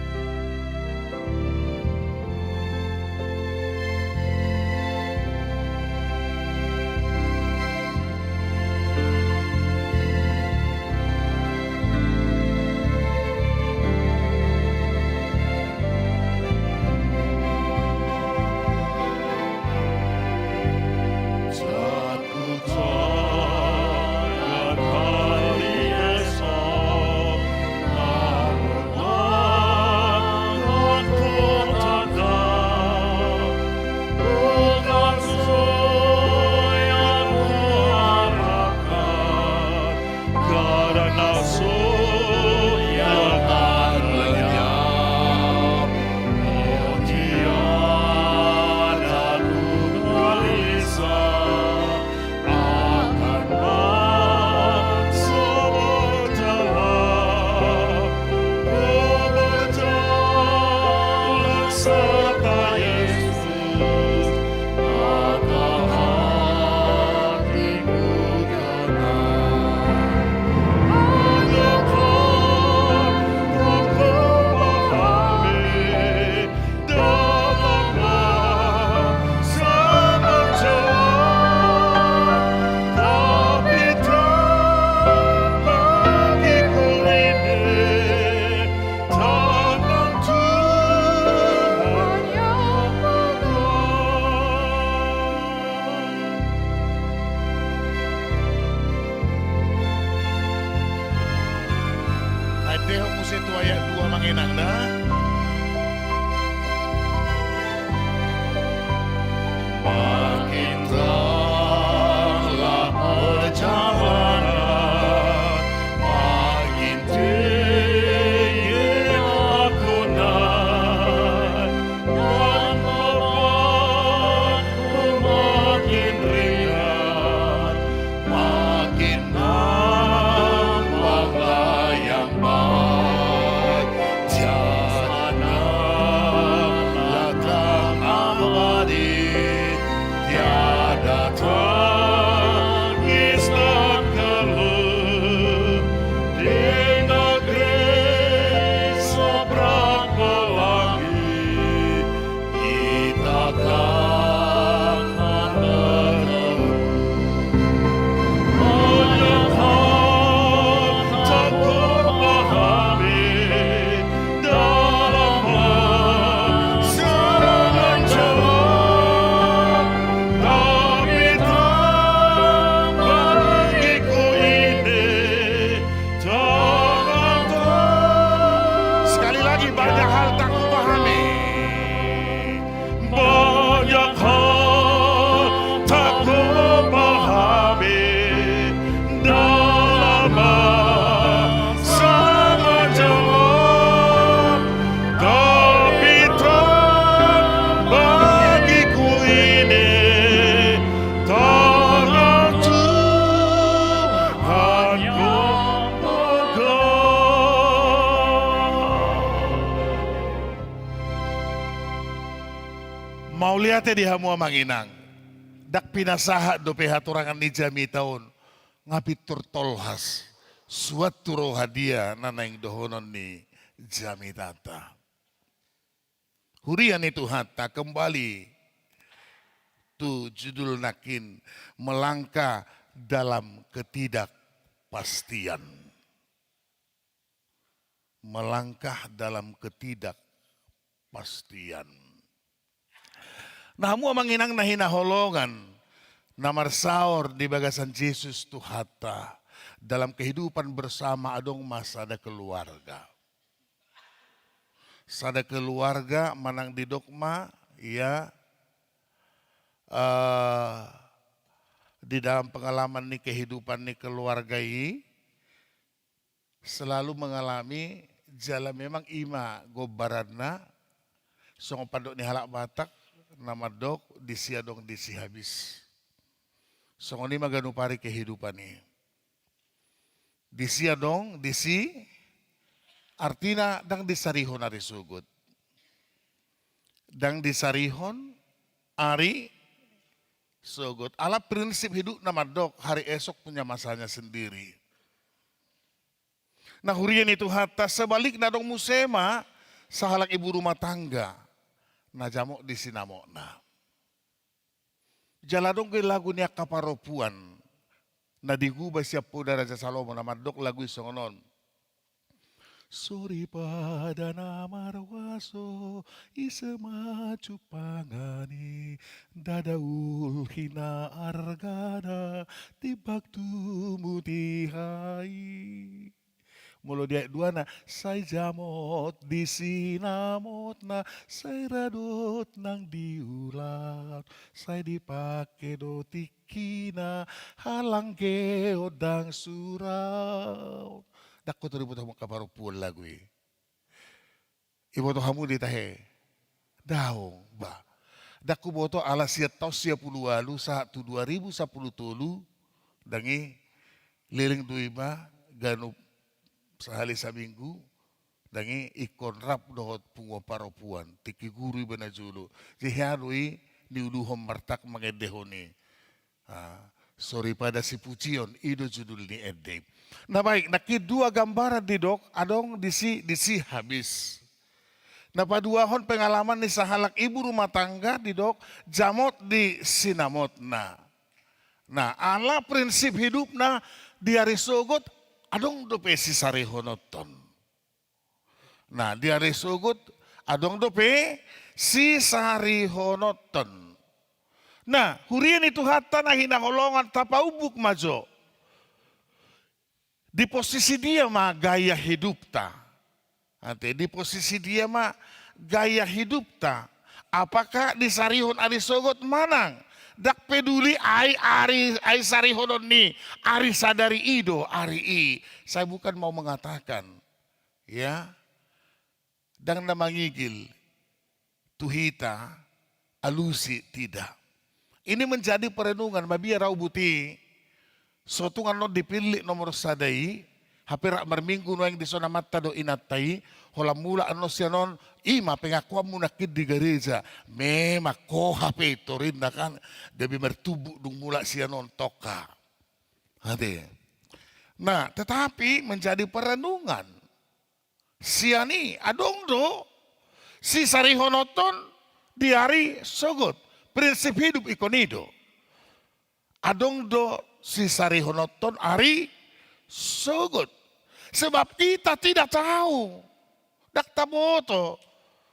Taendehon muse tu ayat dua amang inang da. Makin terang lah perjalanan, makin tinggi agunan, dan bebanku makin ringan, makin nampaklah yang baik. Jalan latang abadi, tiada tangis dan keluh. Di negeri seberang pelangi, kita akan bertemu. Banyak hal tak kupahami dalam perjalanan jalan, tapi terang bagiku ini. Sekali lagi, banyak hal tak kupahami. Banyak hal tak kupahami dalam masa jalan, tapi terang bagiku ini tangan Tuhan yang pegang. Mauliate di hamu amang inang. Ndang pinasahat dope hatorangan ni jamita on, nga pintor tolhas, suan tu roha dia na naeng dohonon ni jamitanta. Huria ni Tuhanta, kembali tu judul nangkin, melangkah dalam ketidakpastian. Melangkah dalam ketidakpastian. Nah, hamu amang inang na hinaholongan, na marsaor di bagasan Jesus Tuhanta, dalam kehidupan bersama adong ma sada keluarga. Sada keluarga manang didok ma, ia, eh, di dalam pengalaman ni kehidupan ni keluarga i, selalu mengalami jala memang i ma gombaranna, Songon pandok ni halak Batak na mandok, disi adong disi habis. Songon i ma ganup ari kehidupan i. Disi adong, disi, artina ndang disarihon ari sogot. Ndang disarihon ari sogot. Ala prinsip hidupna mandok, hari esok punya masanya sendiri. Na huria ni Tuhanta, sebalikna adong muse ma sahalak ibu rumah tangga na jamot di sinamotna. Jala adong do i lagu ni angka parompuan na digubah sian poda Raja Salomo na mandok lagu i songon on. Soripada na marhuaso, ise ma jumpangani, ndada ulhina argana, timbang tumutiha i. Molo di ayat duana, sai jamot di sinamotna, sai radot nang di ulaon, sai dipake do tingkina, halanggeon ndang suraon. Ndang huboto hamu angka parompuan lagu i. Iboto hamu di tahe? Daong, bah. Ndang huboto, ala sian taon sia pulu ualu sahat tu dua ribu sampulu tolu, ndang i, leleng do iba ganup sahali saminggu, ndang i, ingkon rap dohot punguan parompuan, tingki guru iba na jolo. Jadi hea do i niuluhon martak mangendehon i. Ah, Soripada Sipujion, i do judul ni ende i. Na baik, nangkin dua gambaran didok, adong disi, disi habis. Na paduahon pengalaman ni sahalak ibu rumah tangga didok, jamot di sinamotna. Nah, ala prinsip hidupna di ari sogot, adong dope sisarihononhon. Nah, di ari sogot, adong dope sisarihononhon. Nah, huria ni Tuhanta na hinaholongan, tapaumbuk ma jo. Di posisi dia ma gaya hidupta? Ate, di posisi dia ma gaya hidupta? Apakah disarihon ari sogot manang? Ndang peduli, ai ari, ai sarihonon ni ari sadari i do ari i. Saya bukan mau mengatakan, ya, ndang na mangigil tu hita alusi, tidak. Ini menjadi perenungan, mabiar au boti, so tung annon dipillit nomor sada i, hape rap marminggu nuaeng dison amanta dohot inanta i, holan mulak annon sian on, i ma pengakuanmu nangkin di gareja, memang ho hape i torinna kan, gabe martumbuk dung mulak sian on tongka. Ate. Nah, tetapi menjadi perenungan. Sian i, adong do sisarihononhon di ari sogot. Prinsip hidup ingkon i do. Adong do sisarihononhon ari sogot. Sebab kita tidak tahu. Ndang taboto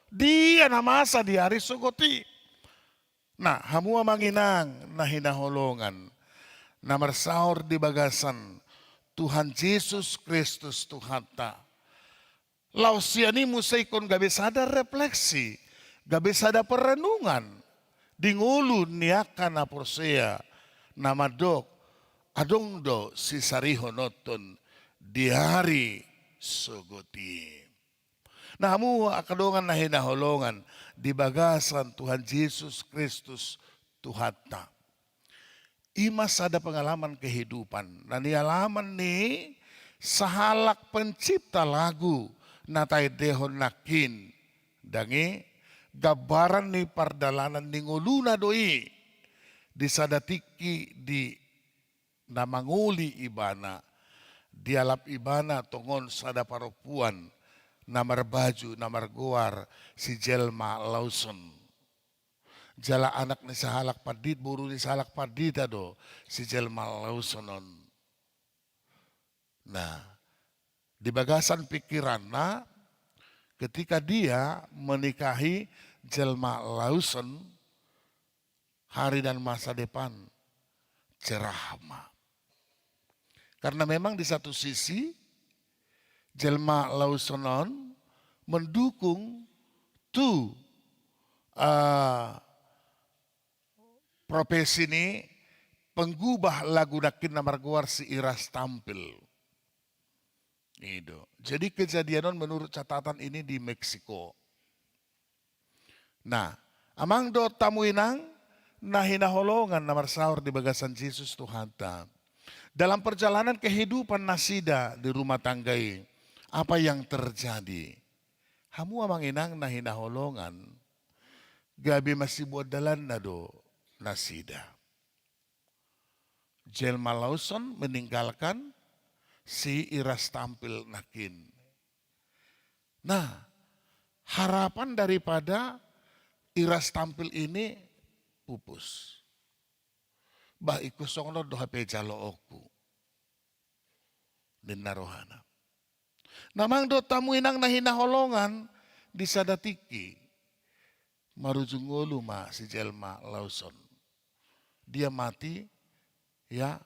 dia na masa di ari sogot i. Nah, hamu amang inang na hinaholongan, na marsaor di bagasan Tuhan Jesus Kristus Tuhanta. Laos sian i muse ingkon gabe sada refleksi, gabe sada perenungan di ngolu ni angka na porsea, na mandok, adong do sisarihononhon di ari sogot i. Nah, hamu angka dongan na hinaholongan di bagasan Tuhan Jesus Kristus Tuhanta. I ma sada pengalaman kehidupan na nialaman ni sahalak pencipta lagu na taendehon nangkin. Ndang i, gambaran ni pardalanan ni ngoluna do i. Di sada tingki di na mangoli ibana, dialap ibana tongon sada parompuan na marbaju, na margoar si Jelma Lawson. Jala anak ni sahalak pandit, boru ni sahalak pandita do si Jelma Lawson on. Nah, di bagasan pikiranna, ketika dia menikahi Jelma Lawson, hari dan masa depan cerah ma. Karena memang di satu sisi, Jelma Lawson on mendukung tu, eh, profesi ni penggubah lagu nangkin na margoar si Iras Tampil. I do. Jadi kejadian on menurut catatan ini di Meksiko. Nah, amang dohot hamu inang na hinaholongan na marsaor di bagasan Jesus Tuhanta. Dalam perjalanan kehidupan nasida di rumah tangga i, apa yang terjadi? Hamu amang inang na hinaholongan, gabe masibuat dalanna do nasida. Jelma Lawson meninggalkan si Ira Stampil nangkin. Nah, harapan daripada Ira Stampil ini pupus. Bah, ingkon songon on do hape jaloonku, ninna rohana. Nah, amang dohot hamu inang na hinaholongan, di sada tingki marujung ngolu ma si Jelma Lawson. Dia mati, ya,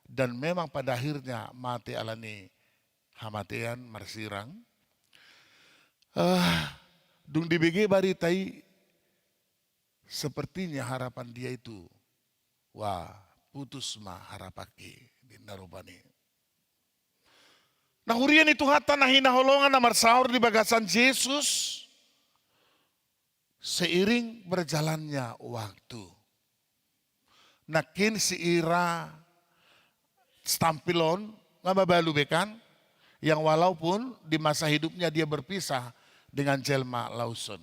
dan memang pada akhirnya mate alani hamatean, marsirang. Eh, dung dibege barita i, sepertinya harapan dia itu, wah, putus ma harapanki, ninna rupani. Nah, huria ni Tuhanta na hinaholongan na marsaor di bagasan Jesus, seiring berjalannya waktu, nangkin si Ira Stampil on nga mabalu be kan, yang walaupun di masa hidupnya dia berpisah dengan Jelma Lawson,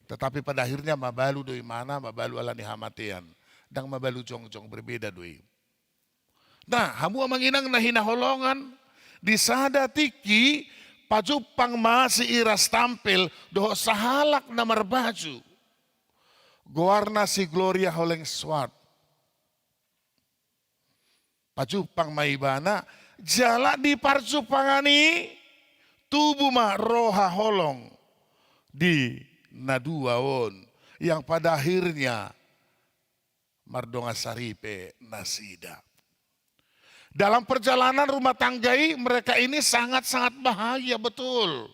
tetapi pada akhirnya mabalu do imana, mabalu alani hamatean. Ndang mabalu jongjong, berbeda do i. Nah, hamu amang inang na hinaholongan, di sada tingki pajumpang ma si Ira Stampil dohot sahalak na marbaju, goarna si Gloria Hollingsworth. Pajumpang ma ibana, jala di parjumpangan i tubu ma roha holong di na dua on, yang pada akhirnya mardongan saripe nasida. Dalam perjalanan rumah tangga i, mereka ini sangat-sangat bahagia betul.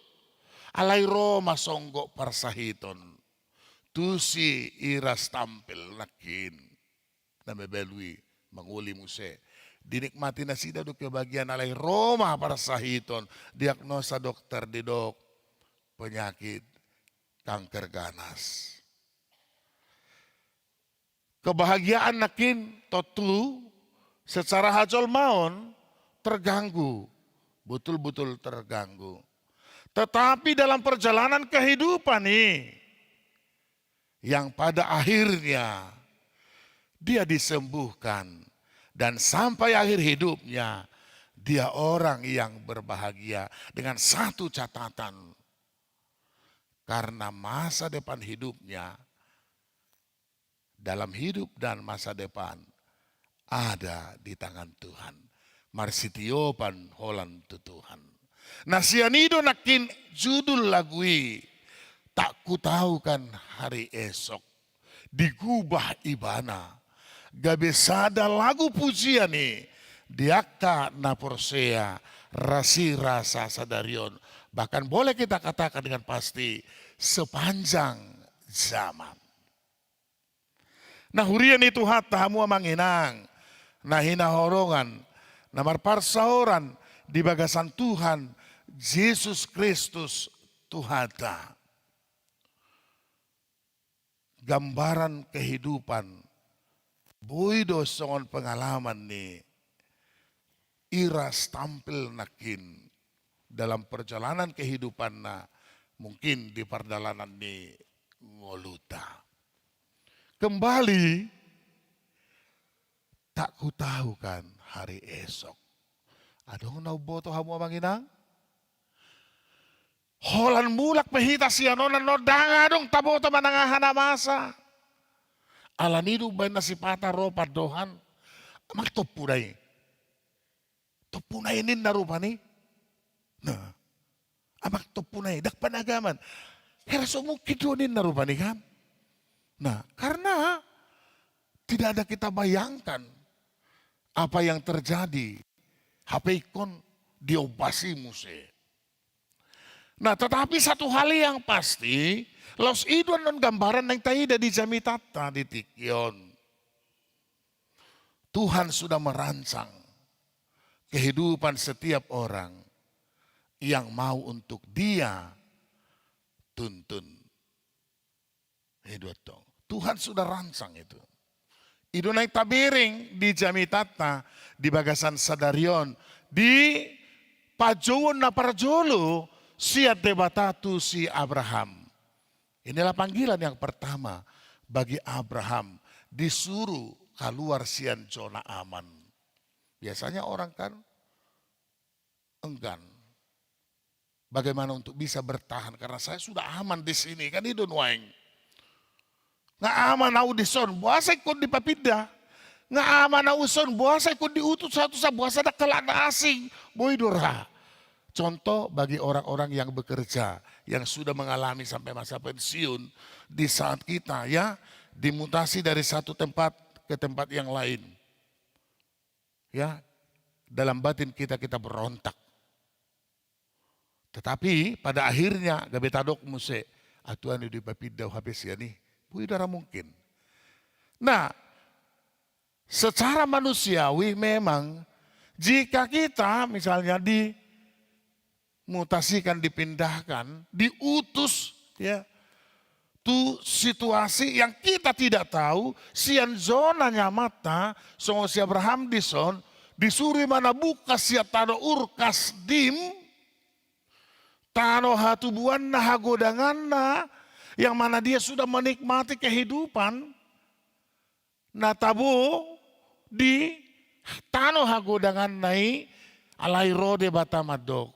Alai ro ma songgop parsahiton tu si Ira Stampil nangkin, na mabalu i, mangoli muse. Dinikmati nasida do kebahagiaan, alai ro ma parsahiton, diagnosa dokter didok penyakit kanker ganas. Kebahagiaan nangkin tontu secara hajolmaon terganggu, betul-betul terganggu. Tetapi dalam perjalanan kehidupan i, yang pada akhirnya dia disembuhkan, dan sampai akhir hidupnya dia orang yang berbahagia, dengan satu catatan, karena masa depan hidupnya, dalam hidup dan masa depan, ada di tangan Tuhan. Marsitiopan holan tu Tuhan. Nah, sian i do nangkin judul lagu i, Tak Kutahukan Hari Esok. Digubah ibana gabe sada lagu pujian i di angka na porsea rasirasa sadari on. Bahkan boleh kita katakan dengan pasti, sepanjang zaman. Nah, huria ni Tuhanta, hamu amang inang na hinaholongan, na marparsaoran di bagasan Tuhan Jesus Kristus Tuhanta. Gambaran kehidupan, boi do songon pengalaman ni Ira Stampil nangkin dalam perjalanan kehidupanna, mungkin di pardalanan ni ngoluta. Kembali, tak kutahukan hari esok. Adong na umboto hamu amang inang? Holan mulak pe hita sian on, annon ndang adong taboto manang aha na masa. Alani i do umbahen na sipata ro pandohan, amang tompuna i. Tompuna i ninna rupani. Nah, amang tompuna i, ndang panagaman. Hera so mungkin do ninna rupani kan. Nah, karena tidak ada kita bayangkan apa yang terjadi. Hape ingkon diombasi muse. Nah, tetapi satu hal yang pasti, laos i do annon gambaran naeng taida di jamitanta di tingki on. Tuhan sudah merancang kehidupan setiap orang yang mau untuk Dia tuntun. I do antong. Tuhan sudah rancang itu. I do naeng tabereng di jamitanta di bagasan sadari on, di pajouon na parjolo sian Debata tu si Abraham. Inilah panggilan yang pertama bagi Abraham, disuruh keluar sian zona aman. Biasanya orang kan enggan. Bagaimana untuk bisa bertahan? Karena saya sudah aman di sini, kan i do nuaeng. Nga aman au dison, boasa ingkon dipapinda? Nga aman au dison, boasa ingkon diutus au tusan, boasa ndang halak na asing? Boi do ra. Contoh bagi orang-orang yang bekerja, yang sudah mengalami sampai masa pensiun, di saat kita, ya, dimutasi dari satu tempat ke tempat yang lain. Ya, dalam batin kita, kita berontak. Tetapi pada akhirnya gabe tadok muse, "Ah, Tuhan, i do dipapinda au hape sian i." Boi do ra mungkin. Nah, secara manusiawi memang, jika kita misalnya di mutasikan, dipindahkan, diutus, ya, tu situasi yang kita tidak tahu, sian zona nyamanta, songon si Abraham dison, disuruh ibana bukas sian tano Ur Kasdim, tano hatubuanna, hagodanganna, yang mana dia sudah menikmati kehidupan na tabo di tano hagodanganna i, alai ro Debata mandok,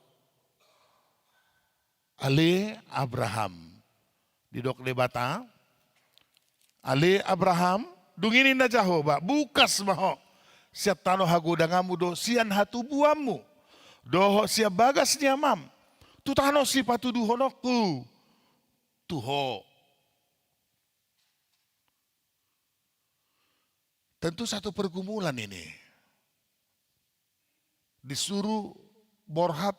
"Ale Abraham." Didok Debata, "Ale Abraham." Dung i ninna Jahowa, "Bukas ma ho sian tano hagodanganmu dohot sian hatubuanmu, dohot sian bagas ni amam, tu tano sipatuduhononku tu ho." Tentu satu pergumulan ini. Disuruh borhat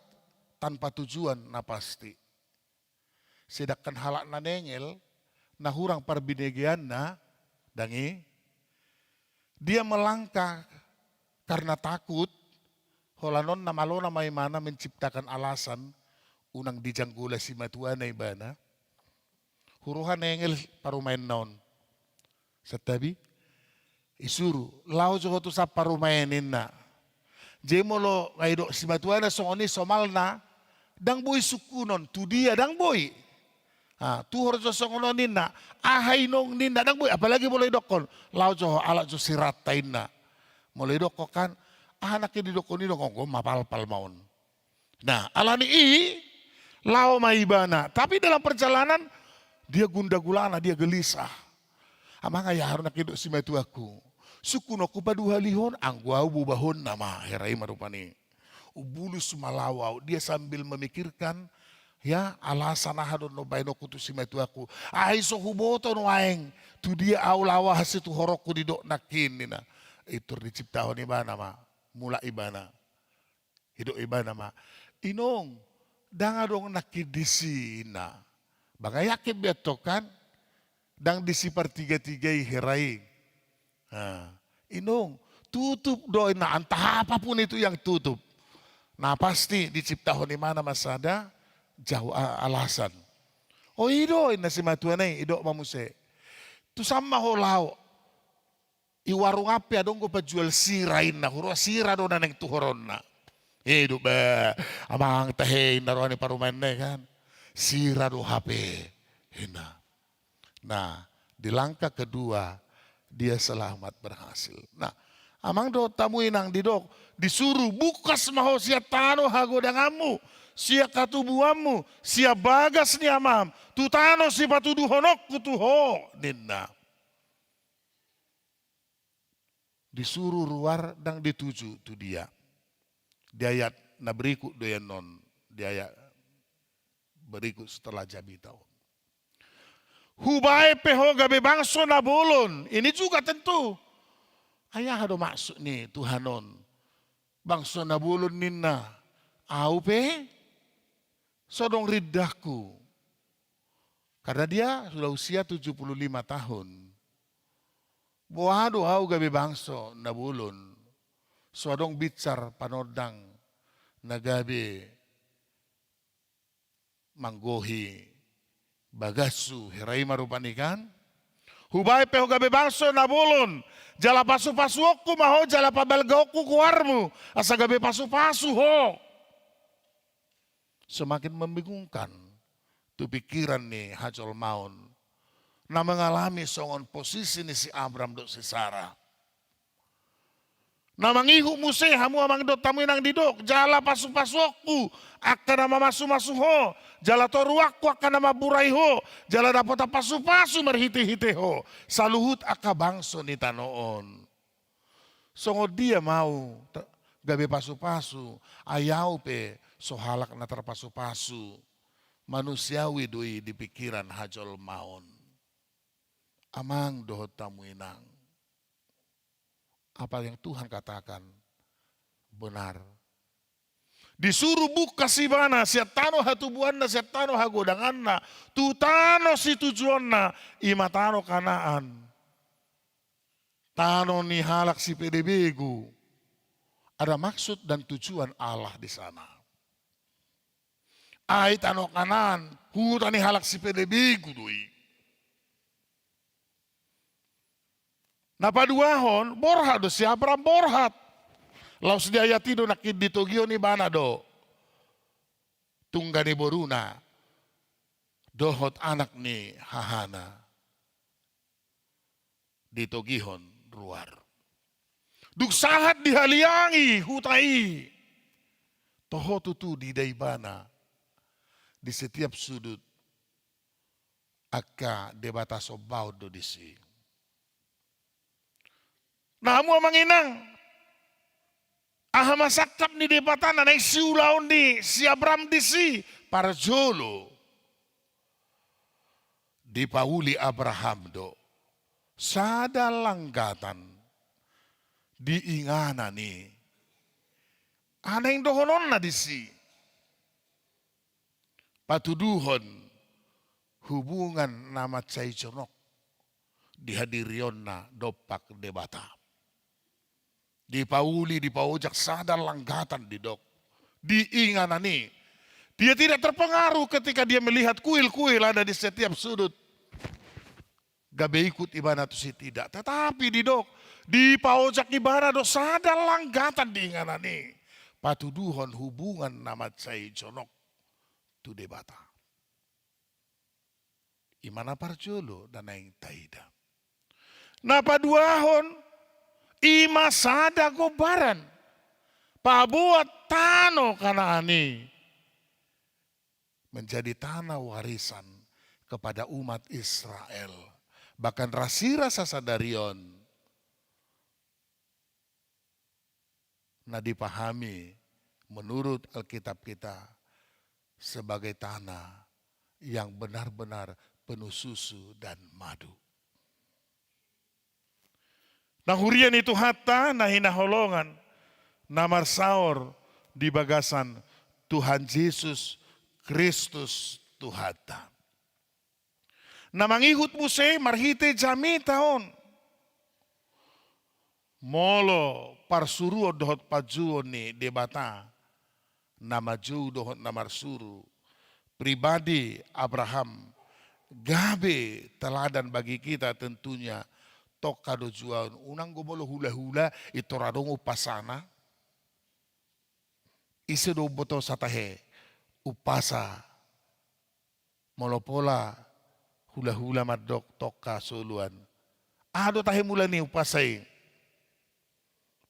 tanpa tujuan na pasti. Sedangkan halak na nengel, na hurang parbinegeanna, dang i, dia melangkah karena takut, holan on na malona ma ibana menciptakan alasan, unang dijanggola simatuana ibana. Huroha nengel parumaenna on. Santabi, isuru, "Laho jo ho tusan parumaen," ninna. Jadi molo nga didok simatuana songon i somalna, ndang boi sungkunon, tu dia, ndang boi. Ah, tuhor jo songon on ninna, "Aha inong?" ninna, ndang boi, apalagi molo didokkon, "Laho jo ho, alap jo siranta," ninna. Molo didokkon kan, "Aha nangkin didokkon i do?" Onggo, mapalpal ma on. Nah, alani i, laho ma ibana. Tapi dalam perjalanan, dia gundah-gulana, dia gelisah. "Amang, ai aha do nangkin didok simatuangku? Sungkunonku paduahalihon, anggo au bubahonna ma," hera i ma rupani. "Umbulus ma laho au." Dia sambil memikirkan, ya, alasan aha do na baenonku tu simatuangku. "Ai so huboto nuaeng tu dia au laho, aha situhoronku didok nangkin," ninna. Pintor diciptahon ibana ma, mulak ibana. Didok ibana ma, "Inong, ndang adong nangkin disi," ninna. Bangga yakin be antong kan, ndang disi partiga-tiga i hera i. Nah, "Inong, tutup do," ninna, "antah apapun itu yang tutup." Nah, pasti diciptahon ibana ma sada jawa-, a-, alasan. "O, i do," ninna simatuana i, didok ma muse, "Tusan ma ho laho. I warung an pe adong do panjual sira," ninna, "huroha sira do na naeng tuhoronna." "I do ba, amang, tahe," ninna roha ni parumaenna i kan. "Sira do hape," ninna. Nah, di langkah kedua, dia selamat berhasil. Nah, amang dohot hamu inang, didok, disuruh, "Bukas ma ho sian tano hagodanganmu, sian hatubuanmu, sian bagas ni amam, tu tano sipatuduhononku tu ho," ninna. Disuruh ruar, ndang dituju tu dia. Di ayat na berikut do i annon, di ayat berikut setelah jamita on. "Hubaen pe ho gabe bangso na bolon." Ini juga tentu. Ai aha do maksud ni Tuhan on? "Bangso na bolon," ninna. "Au pe so adong rindangku." Karena dia sudah usia tujuh puluh lima tahun. "Boha do au gabe bangso na bolon? So adong binsar panondang na gabe manggohi bagashu," hera i ma rupani kan. Hubaen pe ho gabe bangso na bolon, jala pasupasuonku ma ho, jala pabalgaonku goarmu, asa gabe pasupasu ho. Semakin membingungkan tu pikiran ni hajolmaon na mengalami songon posisi ni si Abram dohot si Sara. Na mangihut muse hamu amang dohot hamu inang didok, jala pasupasuonku angka na mamasumasu ho, jala toruanku angka na mamburai ho, jala dapotan pasupasu marhitehite ho saluhut angka bangso ni tano on. Songon dia ma ahu ta-, gabe pasupasu, ai ahu pe so halak na tarpasupasu. Manusiawi do i di pikiran hajolmaon. Amang dohot hamu inang. Apa yang Tuhan katakan benar. Disuru bungkas ibana sian tano hatubuanna, sian tano hagodanganna, tu tano situjuonna, i ma tano Kanaan. Tano ni halak sipelebegu. Ada maksud dan tujuan Allah di sana. Ai tano Kanaan, huta ni halak sipelebegu do i. Na paduahon, borhat do si Abram, borhat. Laos di ayat i do nangkin ditogihon ibana do tungga ni boruna dohot anak ni hahana. Ditogihon ruar. Dung sahat dihaliangi huta i, toho tutu diida ibana di setiap sudut angka debata sombaon do disi. Na hamu amang inang, aha ma sangkap ni Debata na naeng siulaon ni si Abram disi? Parjolo, dipauli Abraham do sada langgatan di inganan i. Aha naeng dohononna disi? Patuduhon hubungan na mansai jonok di hadirionna dompak Debata. Dipauli, dipaojak sada langgatan didok di inganan i. Dia tidak terpengaruh ketika dia melihat kuil-kuil ada di setiap sudut. Gabe ikut ibana tusi, tidak. Tetapi didok, dipaojak ibana do sada langgatan di inganan i. Patuduhon hubungan na mansai jonok tu Debata. I ma na parjolo na naeng taida. Na paduahon, i ma sada gombaran paboa tano Kanaan i menjadi tanah warisan kepada umat Israel. Bahkan rasirasa sadari on na dipahami menurut Alkitab kita sebagai tanah yang benar-benar penuh susu dan madu. Na huria ni Tuhanta na hinaholongan, na marsaor di bagasan Tuhan Jesus Kristus Tuhanta. Na mangihut muse marhite jamita on. Molo parsuruon dohot panjouon ni Debata, na manjou dohot na marsuru, pribadi Abraham gabe teladan bagi kita tentunya. Tongka do juaon, unang do molo hulahula, intor adong umpasana. Ise do umboto satahe umpasa? Molo pola hulahula mandok tongka soluan, aha do tahe mula ni umpasa i?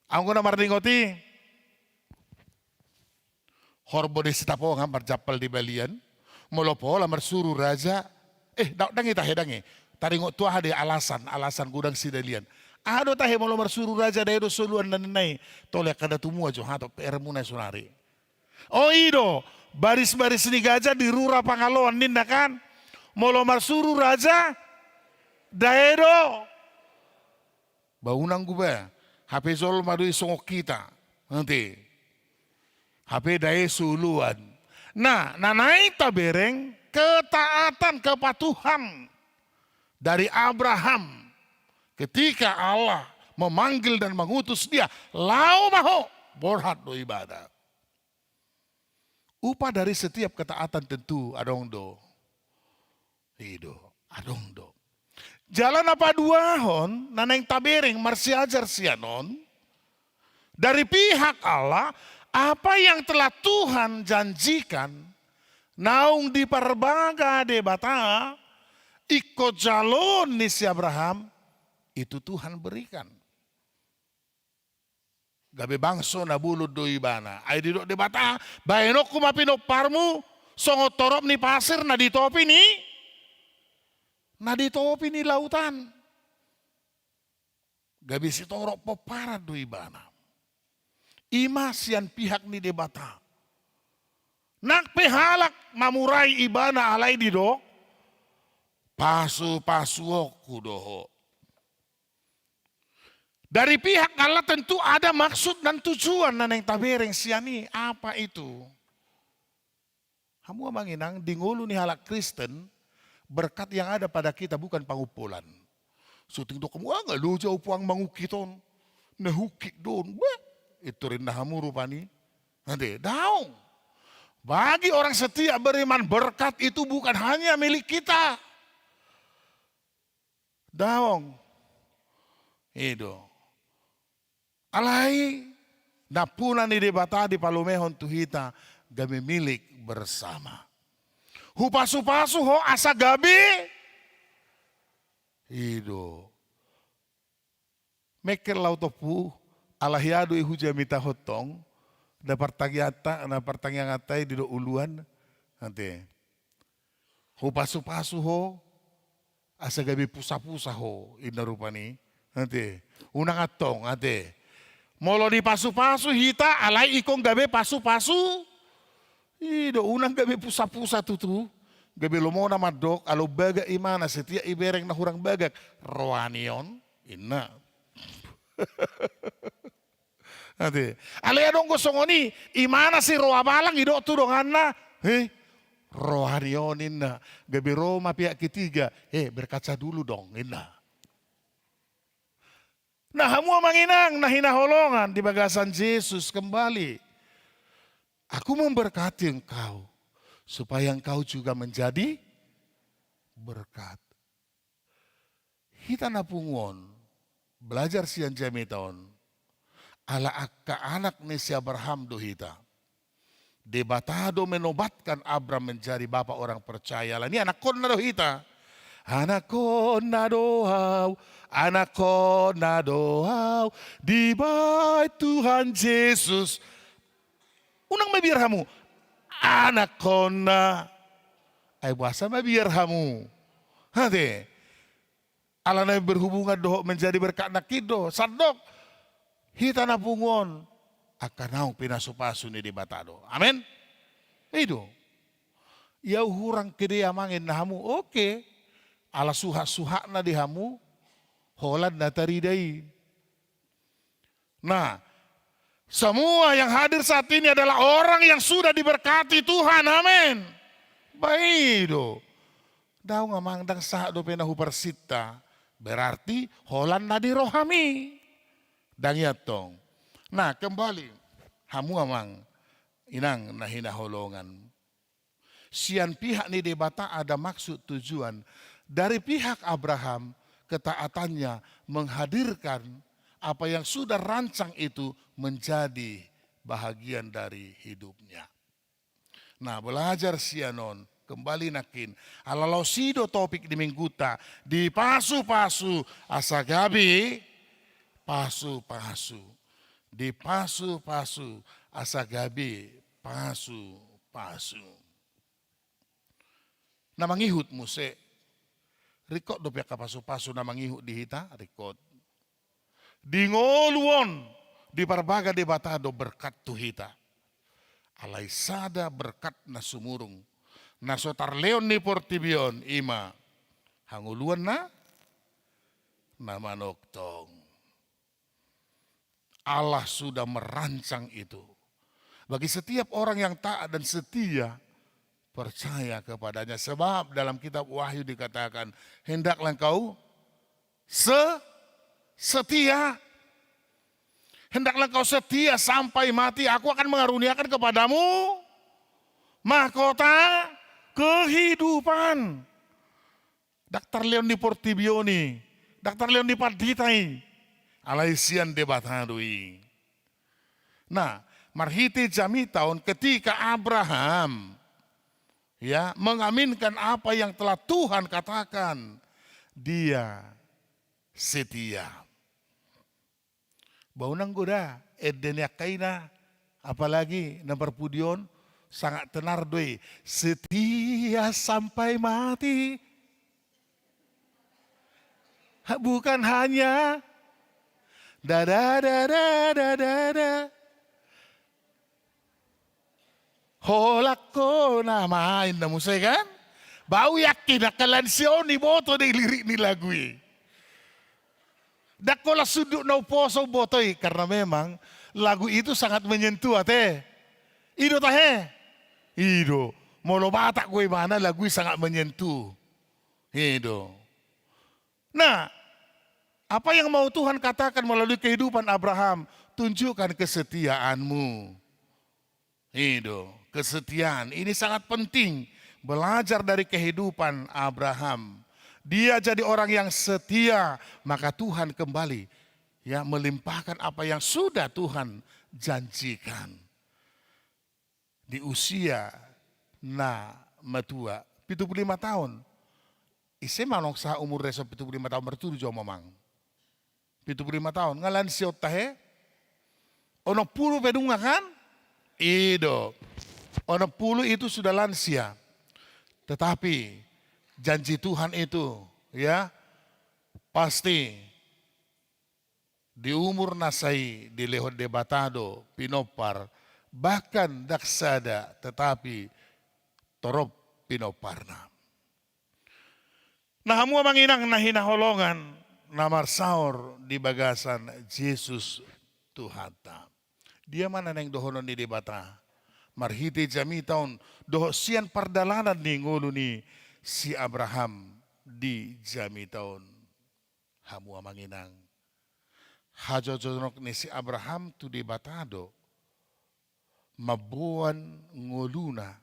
Anggo na marningot i, horbo ni Sitapongan marjampal di balian. Molo pola marsuru raja, eh, da-, dang i tahe, dang i. Taringot tu aha di alasan, alasan godang sidalian. Aha do tahe molo marsuru raja, dae do soluan na ninna i? Tole angka na tumua jo hatop P R muna sonari. O i do, baris-baris ni gaja di rura pangaloan ninna kan. Molo marsuru raja, dae do. Ba unang guba, hape jolma do i songon hita. Nanti. Hape dae soluan. Nah, na naeng tabereng ketaatan, kepatuhan dari Abraham. Ketika Allah memanggil dan mengutus dia, laho ma ho, borhat do ibana. Upah dari setiap ketaatan tentu adong do. I do, adong do. Jala na paduahon, na naeng tabereng marsiajar sian on, dari pihak Allah, apa yang telah Tuhan janjikan, naung diparbaga Debata, ingkon jaloon ni si Abraham, itu Tuhan berikan. Gabe bangso na bolon do ibana. Ai didok Debata, baenonku ma pinomparmu songon torop ni pasir na di topi ni, na di topi ni lautan. Gabe sitorop pomparan do ibana. I ma sian pihak ni Debata. Nang pe halak mamurai ibana alai didok, pasupasuonku do ho. Dari pihak Allah tentu ada maksud dan tujuan na naeng tabereng sian i. Apa itu? Hamu amang inang, di ngolu ni halak Kristen, berkat yang ada pada kita bukan pangumpolan. So tung didok hamu, ah, nga loja au puang mangungkit on. Na huungkit do on. Bah, itu rinna hamu rupani. Nanti, daong. Bagi orang setia beriman, berkat itu bukan hanya milik kita. Daong. I do. Alai nampuna ni Debata dipalumehon tu hita gabe milik bersama. Hupasupasu ho asa gabe. I do. Mengkel au tompu, ala hea do i hujamitahon tong, na partangianganta, na partangianganta i didok uluan, ate. Hupasupasu ho, asa gabe pusapusa ho, inna rupani. Ate, unang antong, ate. Molo dipasupasu hita, alai ingkon gabe pasupasu. I do, unang gabe pusapusa tutu. Gabe lomona mandok, alo bagak imana, setia ibereng na hurang bagak. Rohani on, inna. Ate. Alai adong do songon i, imana si roha balang, idok tu donganna. He, rohani on inna. Gabe ro ma pihak ketiga. Eh, berkaca dulu dong, inna. Nah, hamu amang inang, na hinaholongan di bagasan Jesus kembali. Aku memberkati engkau, supaya engkau juga menjadi berkat. Hita na pungu on, belajar sian jamita on, ala angka anak ni si Abraham do hita. Debata do menobatkan Abram menjadi bapa orang percaya. Ala ni anakkonna do hita. Anakkonna do au, anakkonna do au, dibaen Tuhan Jesus. Unang mabiar hamu. Anakkonna. Ai boasa mabiar hamu. Ate. Ala na berhubungan dohot menjadi berkat nangkin do. Sandok. Hita na pungu on. Angka naung pinasupasu ni Debata do. Amen. I do. Ia hurang kede amang inna hamu. Oke. Ala suhat-suhatna di hamu. Holan na tarida i. Nah, semua yang hadir saat ini adalah orang yang sudah diberkati Tuhan. Amin. Baik do. Daong amang, ndang sahat dope na huparsinta. Berarti holan na di rohami. Ndang i antong. Nah, kembali. Hamu amang, inang na hinaholongan. Sian pihak ni Debata ada maksud tujuan. Dari pihak Abraham, ketaatannya menghadirkan apa yang sudah rancang itu menjadi bahagian dari hidupnya. Nah, belajar sian on, kembali nangkin. Ala laos i do topik di minggunta, dipasupasu asa gabe pasupasu. Dipasupasu asa gabe pasupasu. Na mangihut muse, ringkot dope angka pasupasu na mangihut di hita, ringkot. Di ngolu on, diparbaga Debata do berkat tu hita. Alai sada berkat na sumurung, na so tarleon ni portibi on, i ma hangoluan na, na manongtong. Allah sudah merancang itu. Bagi setiap orang yang taat dan setia, percaya kepada-Nya. Sebab dalam kitab Wahyu dikatakan, "Hendaklah engkau se-, setia. Hendaklah engkau setia sampai mati. Aku akan mengaruniakan kepadamu mahkota kehidupan." Ndang tarlehon ni portibi on i, ndang tarlehon ni pandita i. Alai sian Debata do i. Nah, marhite jamita on ketika Abraham, ya, mengaminkan apa yang telah Tuhan katakan, dia setia. Bau nanggo da, ende ni angka ina, apalagi na parpudi on, sangat tenar do i, setia sampai mati. Ha, bukan hanya da, da, da. Holan ho na main na muse kan? Bau yakin angka lansia on iboto do i lirik ni lagu i. Ndang holan sundut na umposo umboto i, karena memang lagu itu sangat menyentuh ate. I do tahe? I do. Molo Batak do ibana lagu i sangat menyentuh. I do. Nah, apa yang mau Tuhan katakan melalui kehidupan Abraham? Tunjukkan kesetiaanmu. I do, kesetiaan. Ini sangat penting. Belajar dari kehidupan Abraham. Dia jadi orang yang setia, maka Tuhan kembali, ya, melimpahkan apa yang sudah Tuhan janjikan. Di usia na matua, pitu pulu lima taon. Ise ma annon sahat umurna dison pitu pulu lima taon, martudu jo amang. Pitu pulu lima taon, nga lansia on tahe? Onom pulu pe nunga kan? I do. Onom pulu itu sudah lansia. Tetapi janji Tuhan itu, ya, pasti di umur na sai dilehon Debata do pinompar, bahkan ndang sada, tetapi torop pinomparna. Nah, hamu amang inang na hinaholongan na marsaor di bagasan Jesus Tuhanta. Dia ma na naeng dohonon ni Debata marhite jamita on dohot sian pardalanan ni ngolu ni si Abraham di jamita on. Hamu amang inang, hajojonok ni si Abraham tu Debata do mamboan ngoluna.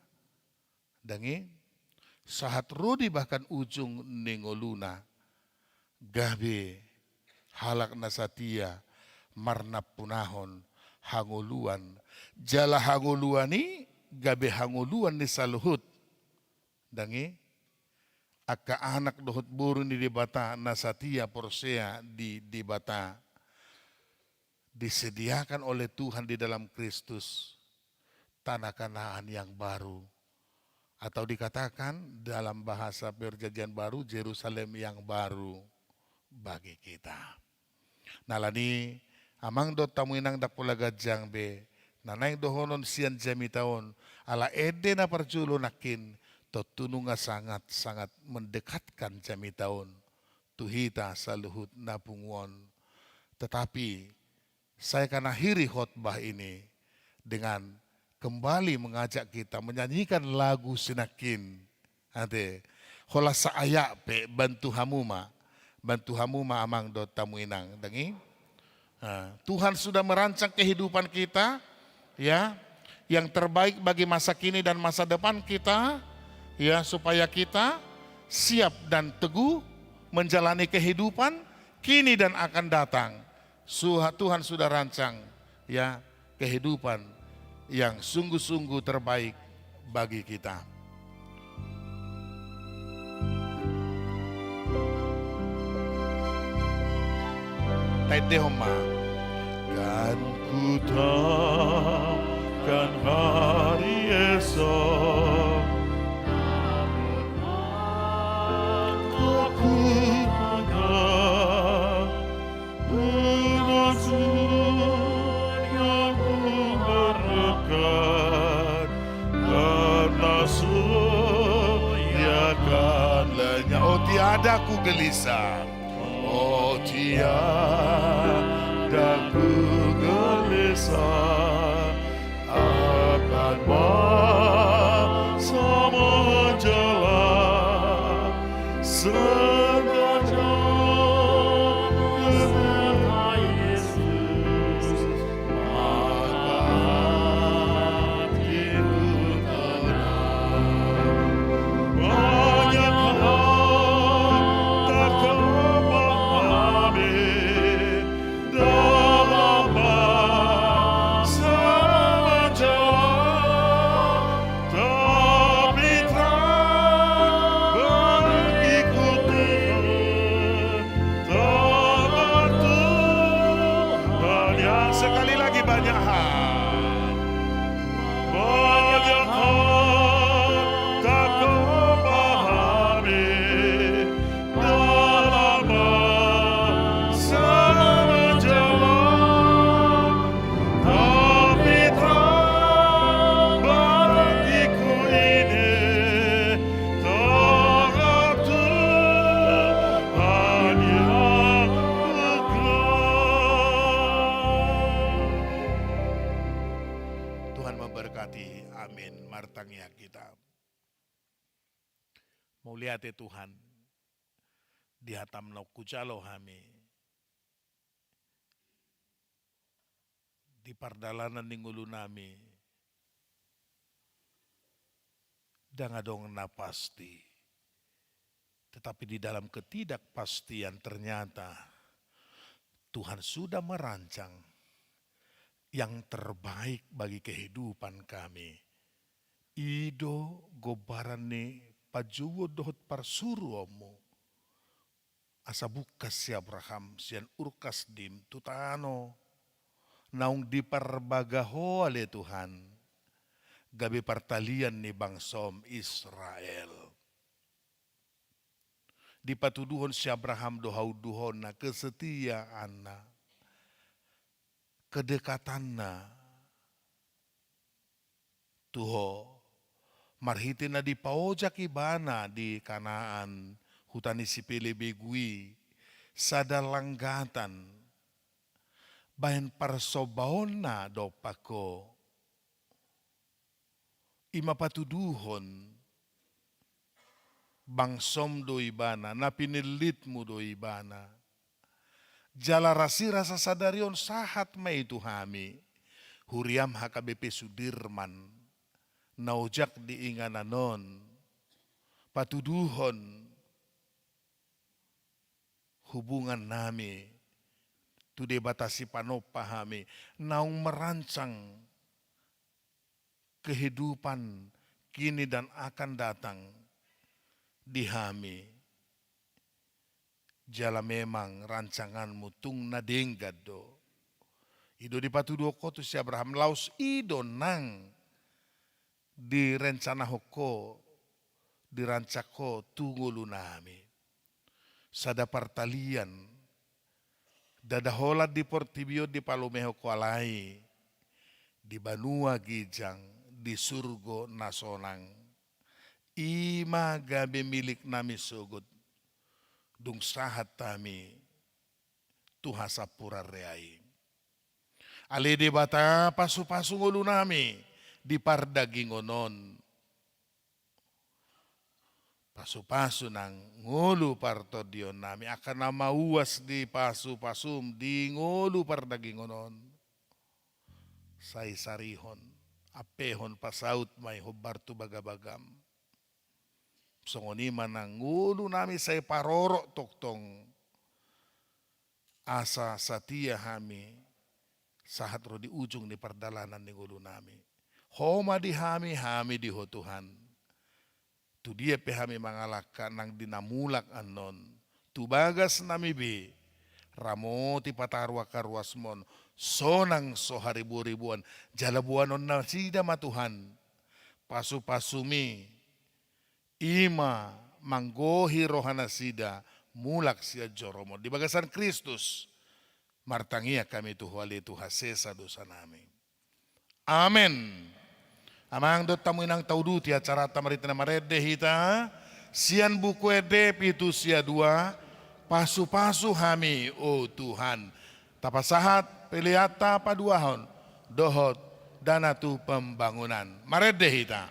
Dang i, sahat ro di bahkan ujung ni ngoluna, gabe halak na satia marnampunahon hangoluan, jala hangoluan i gabe hangoluan ni saluhut. Dang i, angka anak dohot boru ni Debata na satia porsea di Debata, disediakan oleh Tuhan di dalam Kristus tanah Kanaan yang baru, atau dikatakan dalam bahasa Perjanjian Baru, Jerusalem yang baru bagi kita. Nah, alani i, amang dohot hamu inang, ndang pola ganjang be na naeng dohonon sian jamita on, ala ende na parjolo nangkin, tontu nunga sangat-sangat mendekatkan jamita on tu hita saluhut na pungu on. Tetapi saya akan akhiri khotbah ini dengan kembali mengajak kita menyanyikan lagu sinangkin. Ate, holan saayak pe, bantu hamu ma. Bantu hamu ma amang dohot hamu inang. Dang i? Nah, Tuhan sudah merancang kehidupan kita, ya, yang terbaik bagi masa kini dan masa depan kita, ya, supaya kita siap dan teguh menjalani kehidupan kini dan akan datang. Suha-, Tuhan sudah rancang, ya, kehidupan yang sungguh-sungguh terbaik bagi kita. Taendehon ma. Kan kutangihkan hari esok, namun engkau ku pegang. Tuhan yang ku harapkan, karena Surya akan lenyap. Oh, tiada ku gelisah. Oh, tiada ku gelisah. Akan masa menjelang, sepanjang Yesus, maka hatiku tenang. Banyak hal Sekali lagi banyak hal. Banyak hal tak kau pahami dalam masa menjalang, tapi terang bagiku ini, terang Tuhan yang Tuhan memberkati. Amin. Martangiang hita. Mauliate Tuhan, di hataM na hujalo hami, di pardalanan ni ngolunami, ndang adong na pasti. Tetapi di dalam ketidakpastian, ternyata Tuhan sudah merancang yang terbaik bagi kehidupan kami. I do gombaran ni panjouon dohot parsuruonMu. Asa bungkas si Abraham sian Ur Kasdim tu tano naung diparbaga Ho ale Tuhan, gabe partalian ni bangsoM Israel. Dipatuduhon si Abraham do haunduhonna, kesetiaanna, kedekatanna tu Ho, marhite na dipaojak ibana di Kanaan, huta ni sipelebegu i, sada langgatan bahen parsombaonna dompak Ho. I ma patuduhon, bangsoM do ibana, na pinillitMu do ibana. Jala rasirasa sadari on sahat ma i tu hami, huriaM H K B P Sudirman, na ojak di inganan on, patuduhon hubungannami tu Debata Sipanompa hami, naung merancang kehidupan kini dan akan datang di hami. Jala memang rancanganMu tung na denggan do. I do dipatuduhon Ho tu si Abraham, laos i do nang direncanahon Ho, dirancang Ho tu ngolunami. Sada partalian, ndada holan di portibi on dipalumehon Ho, alai di banua ginjang, di surgo na sonang. I ma gabe miliknami sogot, dung sahat hami tu hasampuran rea i. Ale Debata, pasupasu ngolunami di pardagingon on. Pasupasu nang ngolu partondionnami, angka na mauas di pasupasuM di ngolu pardagingon on. Sai sarihon, ampehon, pasaut ma i hombar tu bagabagaM. Songon i ma nang ngolunami sai parorot tongtong, asa satia hami sahat ro di ujung ni pardalanan ni ngolunami. Ho ma di hami, hami di Ho Tuhan. Tu dia pe hami mangalangka, nang di na mulak annon, tu bagasnami be, ramoti pataru angka ruasMon, sonang so hariburibuan, jala boanonnasida ma Tuhan pasupasuMi, i ma manggohi rohanasida mulak sian joroMon. Di bagasan Kristus martangiang hami tu Ho, ale Tuhan, sesa dosanami. Amen. Amang dohot hamu inang, tauduti acaranta marhite na marende hita sian Buku Ende pitu sia dua, Pasupasu Hami, o Tuhan. Tapasahat peleanta paduahon dohot dana tu pembangunan. Marende hita.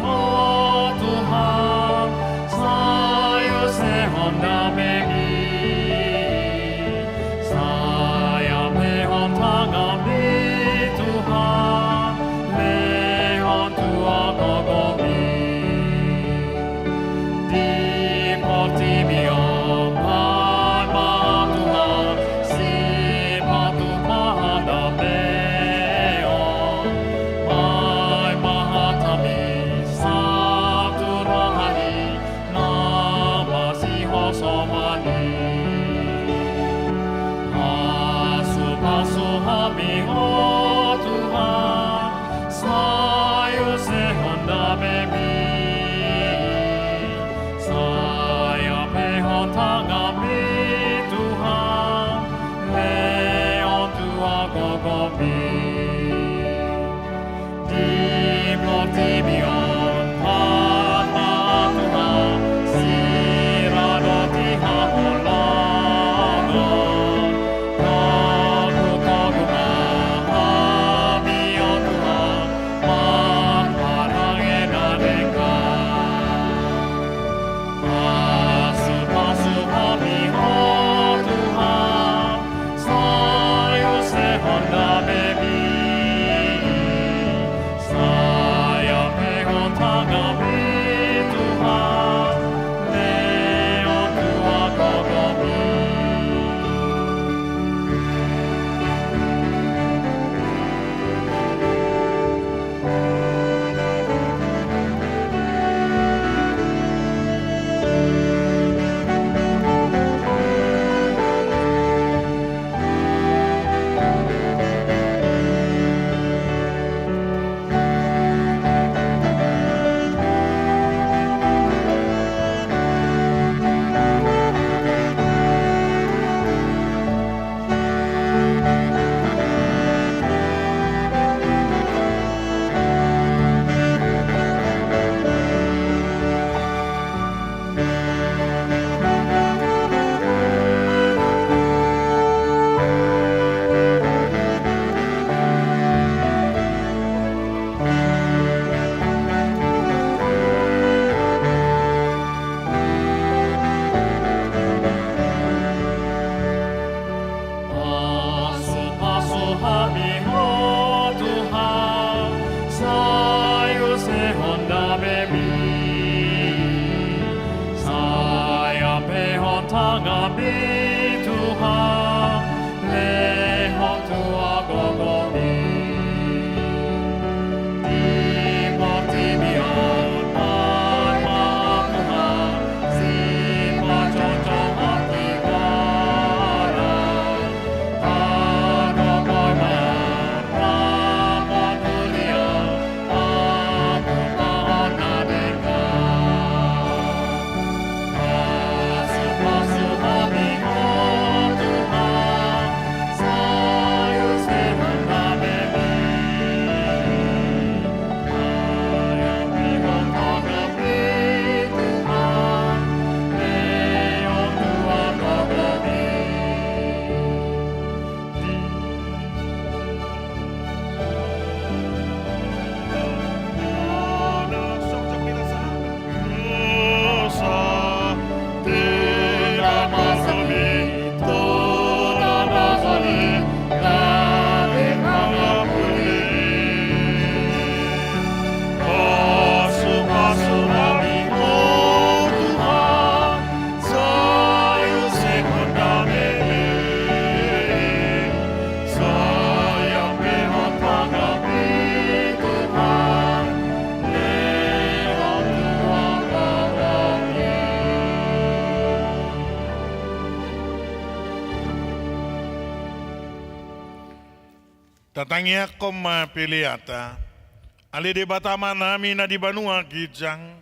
Ho Tuhan, sai usehon damemi. Sai ampehon tanganmi Tuhan, lehon tu gogomi. Di portibi on, bahen ma Tuhan, sipatupahan damei on. Bahen ma hatami sahat tu roha ni na masihosomani. Pasupasuhon hami ho Tuhan, sai usehon damemi. Sai ampehon tanganmi Tuhan, lehon tu gogomi. Di portibi on, bahen ma Tuhan, sira dohot haholongon. Togutogu ma hami ho Tuhan, marhaha na denggan. Pasupasuhon hami ho Tuhan, sai usehon damemi. Sai ampehon tanganmi Tuhan, lehon tu gogomi. Pasupasuhon hami ho Tuhan, sai usehon damemi. Sai ampehon tanganmi Tuhan, lehon tu gogomi. Di portibi on, bahen ma Tuhan, sipajojong hatigoran. Tadok ma rap tu dia, patupaon na denggan. Pasupasuhon hami ho Tuhan, sai usehon damemi. Sai ampehon tanganmi Tuhan, lehon tu gogomi. Sai usehon damemi, sai ampehon tanganmi Tuhan, lehon tu gogomi. Tatangiangkon ma peleanta. Ale Debata Amanami na di banua ginjang,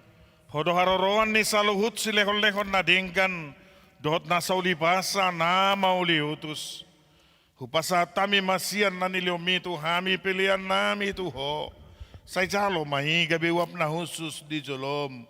Ho do haroroan ni saluhut silehonlehon na denggan dohot na saulipasa na mauliutus. Hupasahat hami ma sian na nilehonmi tu hami peleannami tu Ho. Sai jalo ma i gabe uap na hushus di jolom.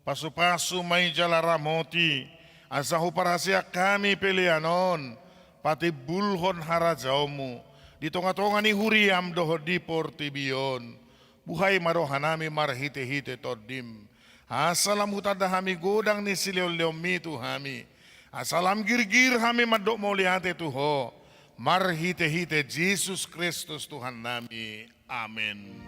Pasupasu ma i jala ramoti, asa huparhaseang hami pelean on patimbulhon harajaonmu di tongatonga ni huriam dohot di portibi on. Buhai ma rohanami marhitehite Tondim, asa lam hutanda hami godang ni silehonlehonmi tu hami, asa lam girgir hami mandok mauliate tu Ho, marhitehite Jesus Kristus Tuhannami. Amen.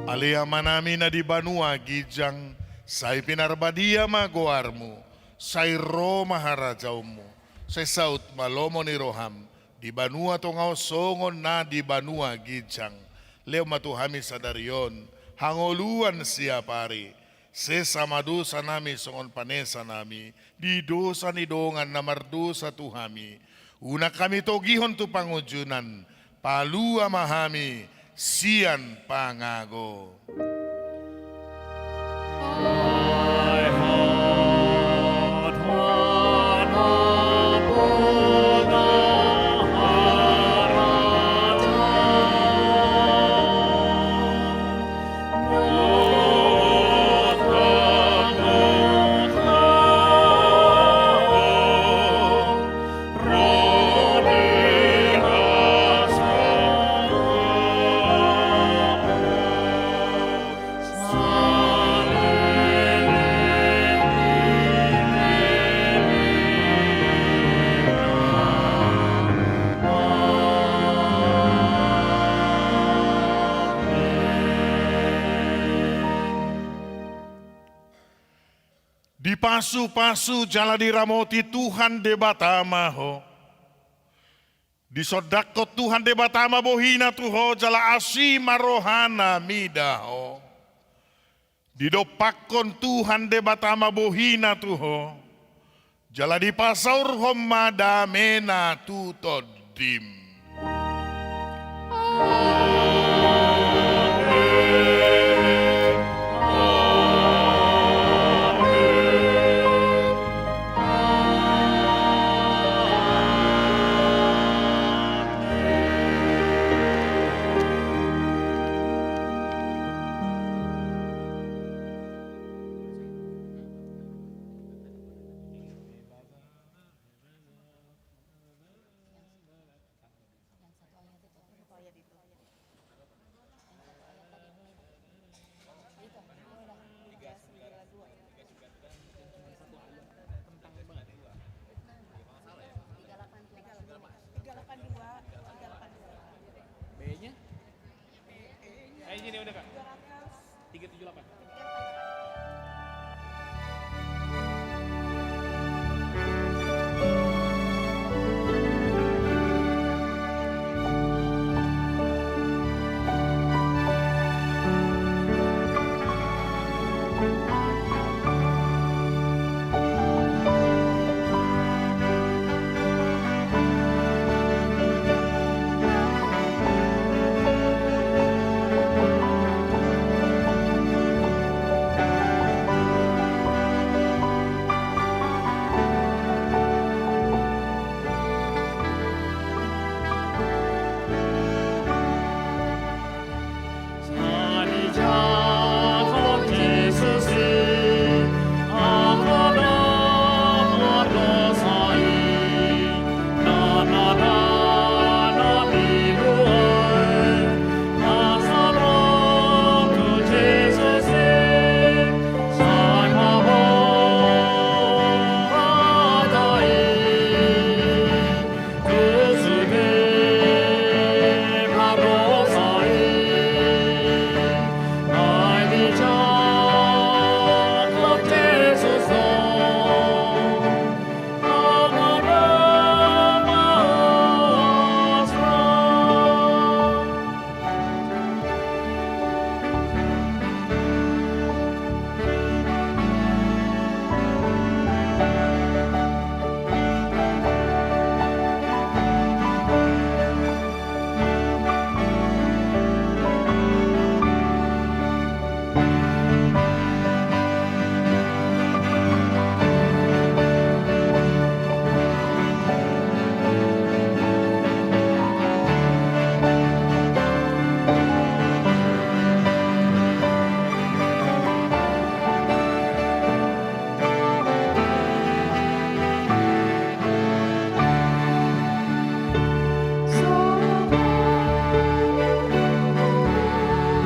Ale Amanami na di banua ginjang, sai pinarbadia ma goarmu, sai ro ma harajaonmu, sai saut ma lomo ni roham, di banua tonga on songon na di banua ginjang. Lehon ma tu hami sadari on hangoluan siapari. Sesa ma dosanami songon panesanami di dosa ni dongan na mardosa tu hami. Unang hami togihon tu pangunjunan, palua ma hami sian pangago. Dipasupasu jala diramoti Tuhan Debata ma ho. Disondangkon Tuhan Debata ma bohina tu ho jala asi ma rohana mida ho. Didompakkon Tuhan Debata ma bohina tu ho jala dipasaurhon ma damena tu tondim.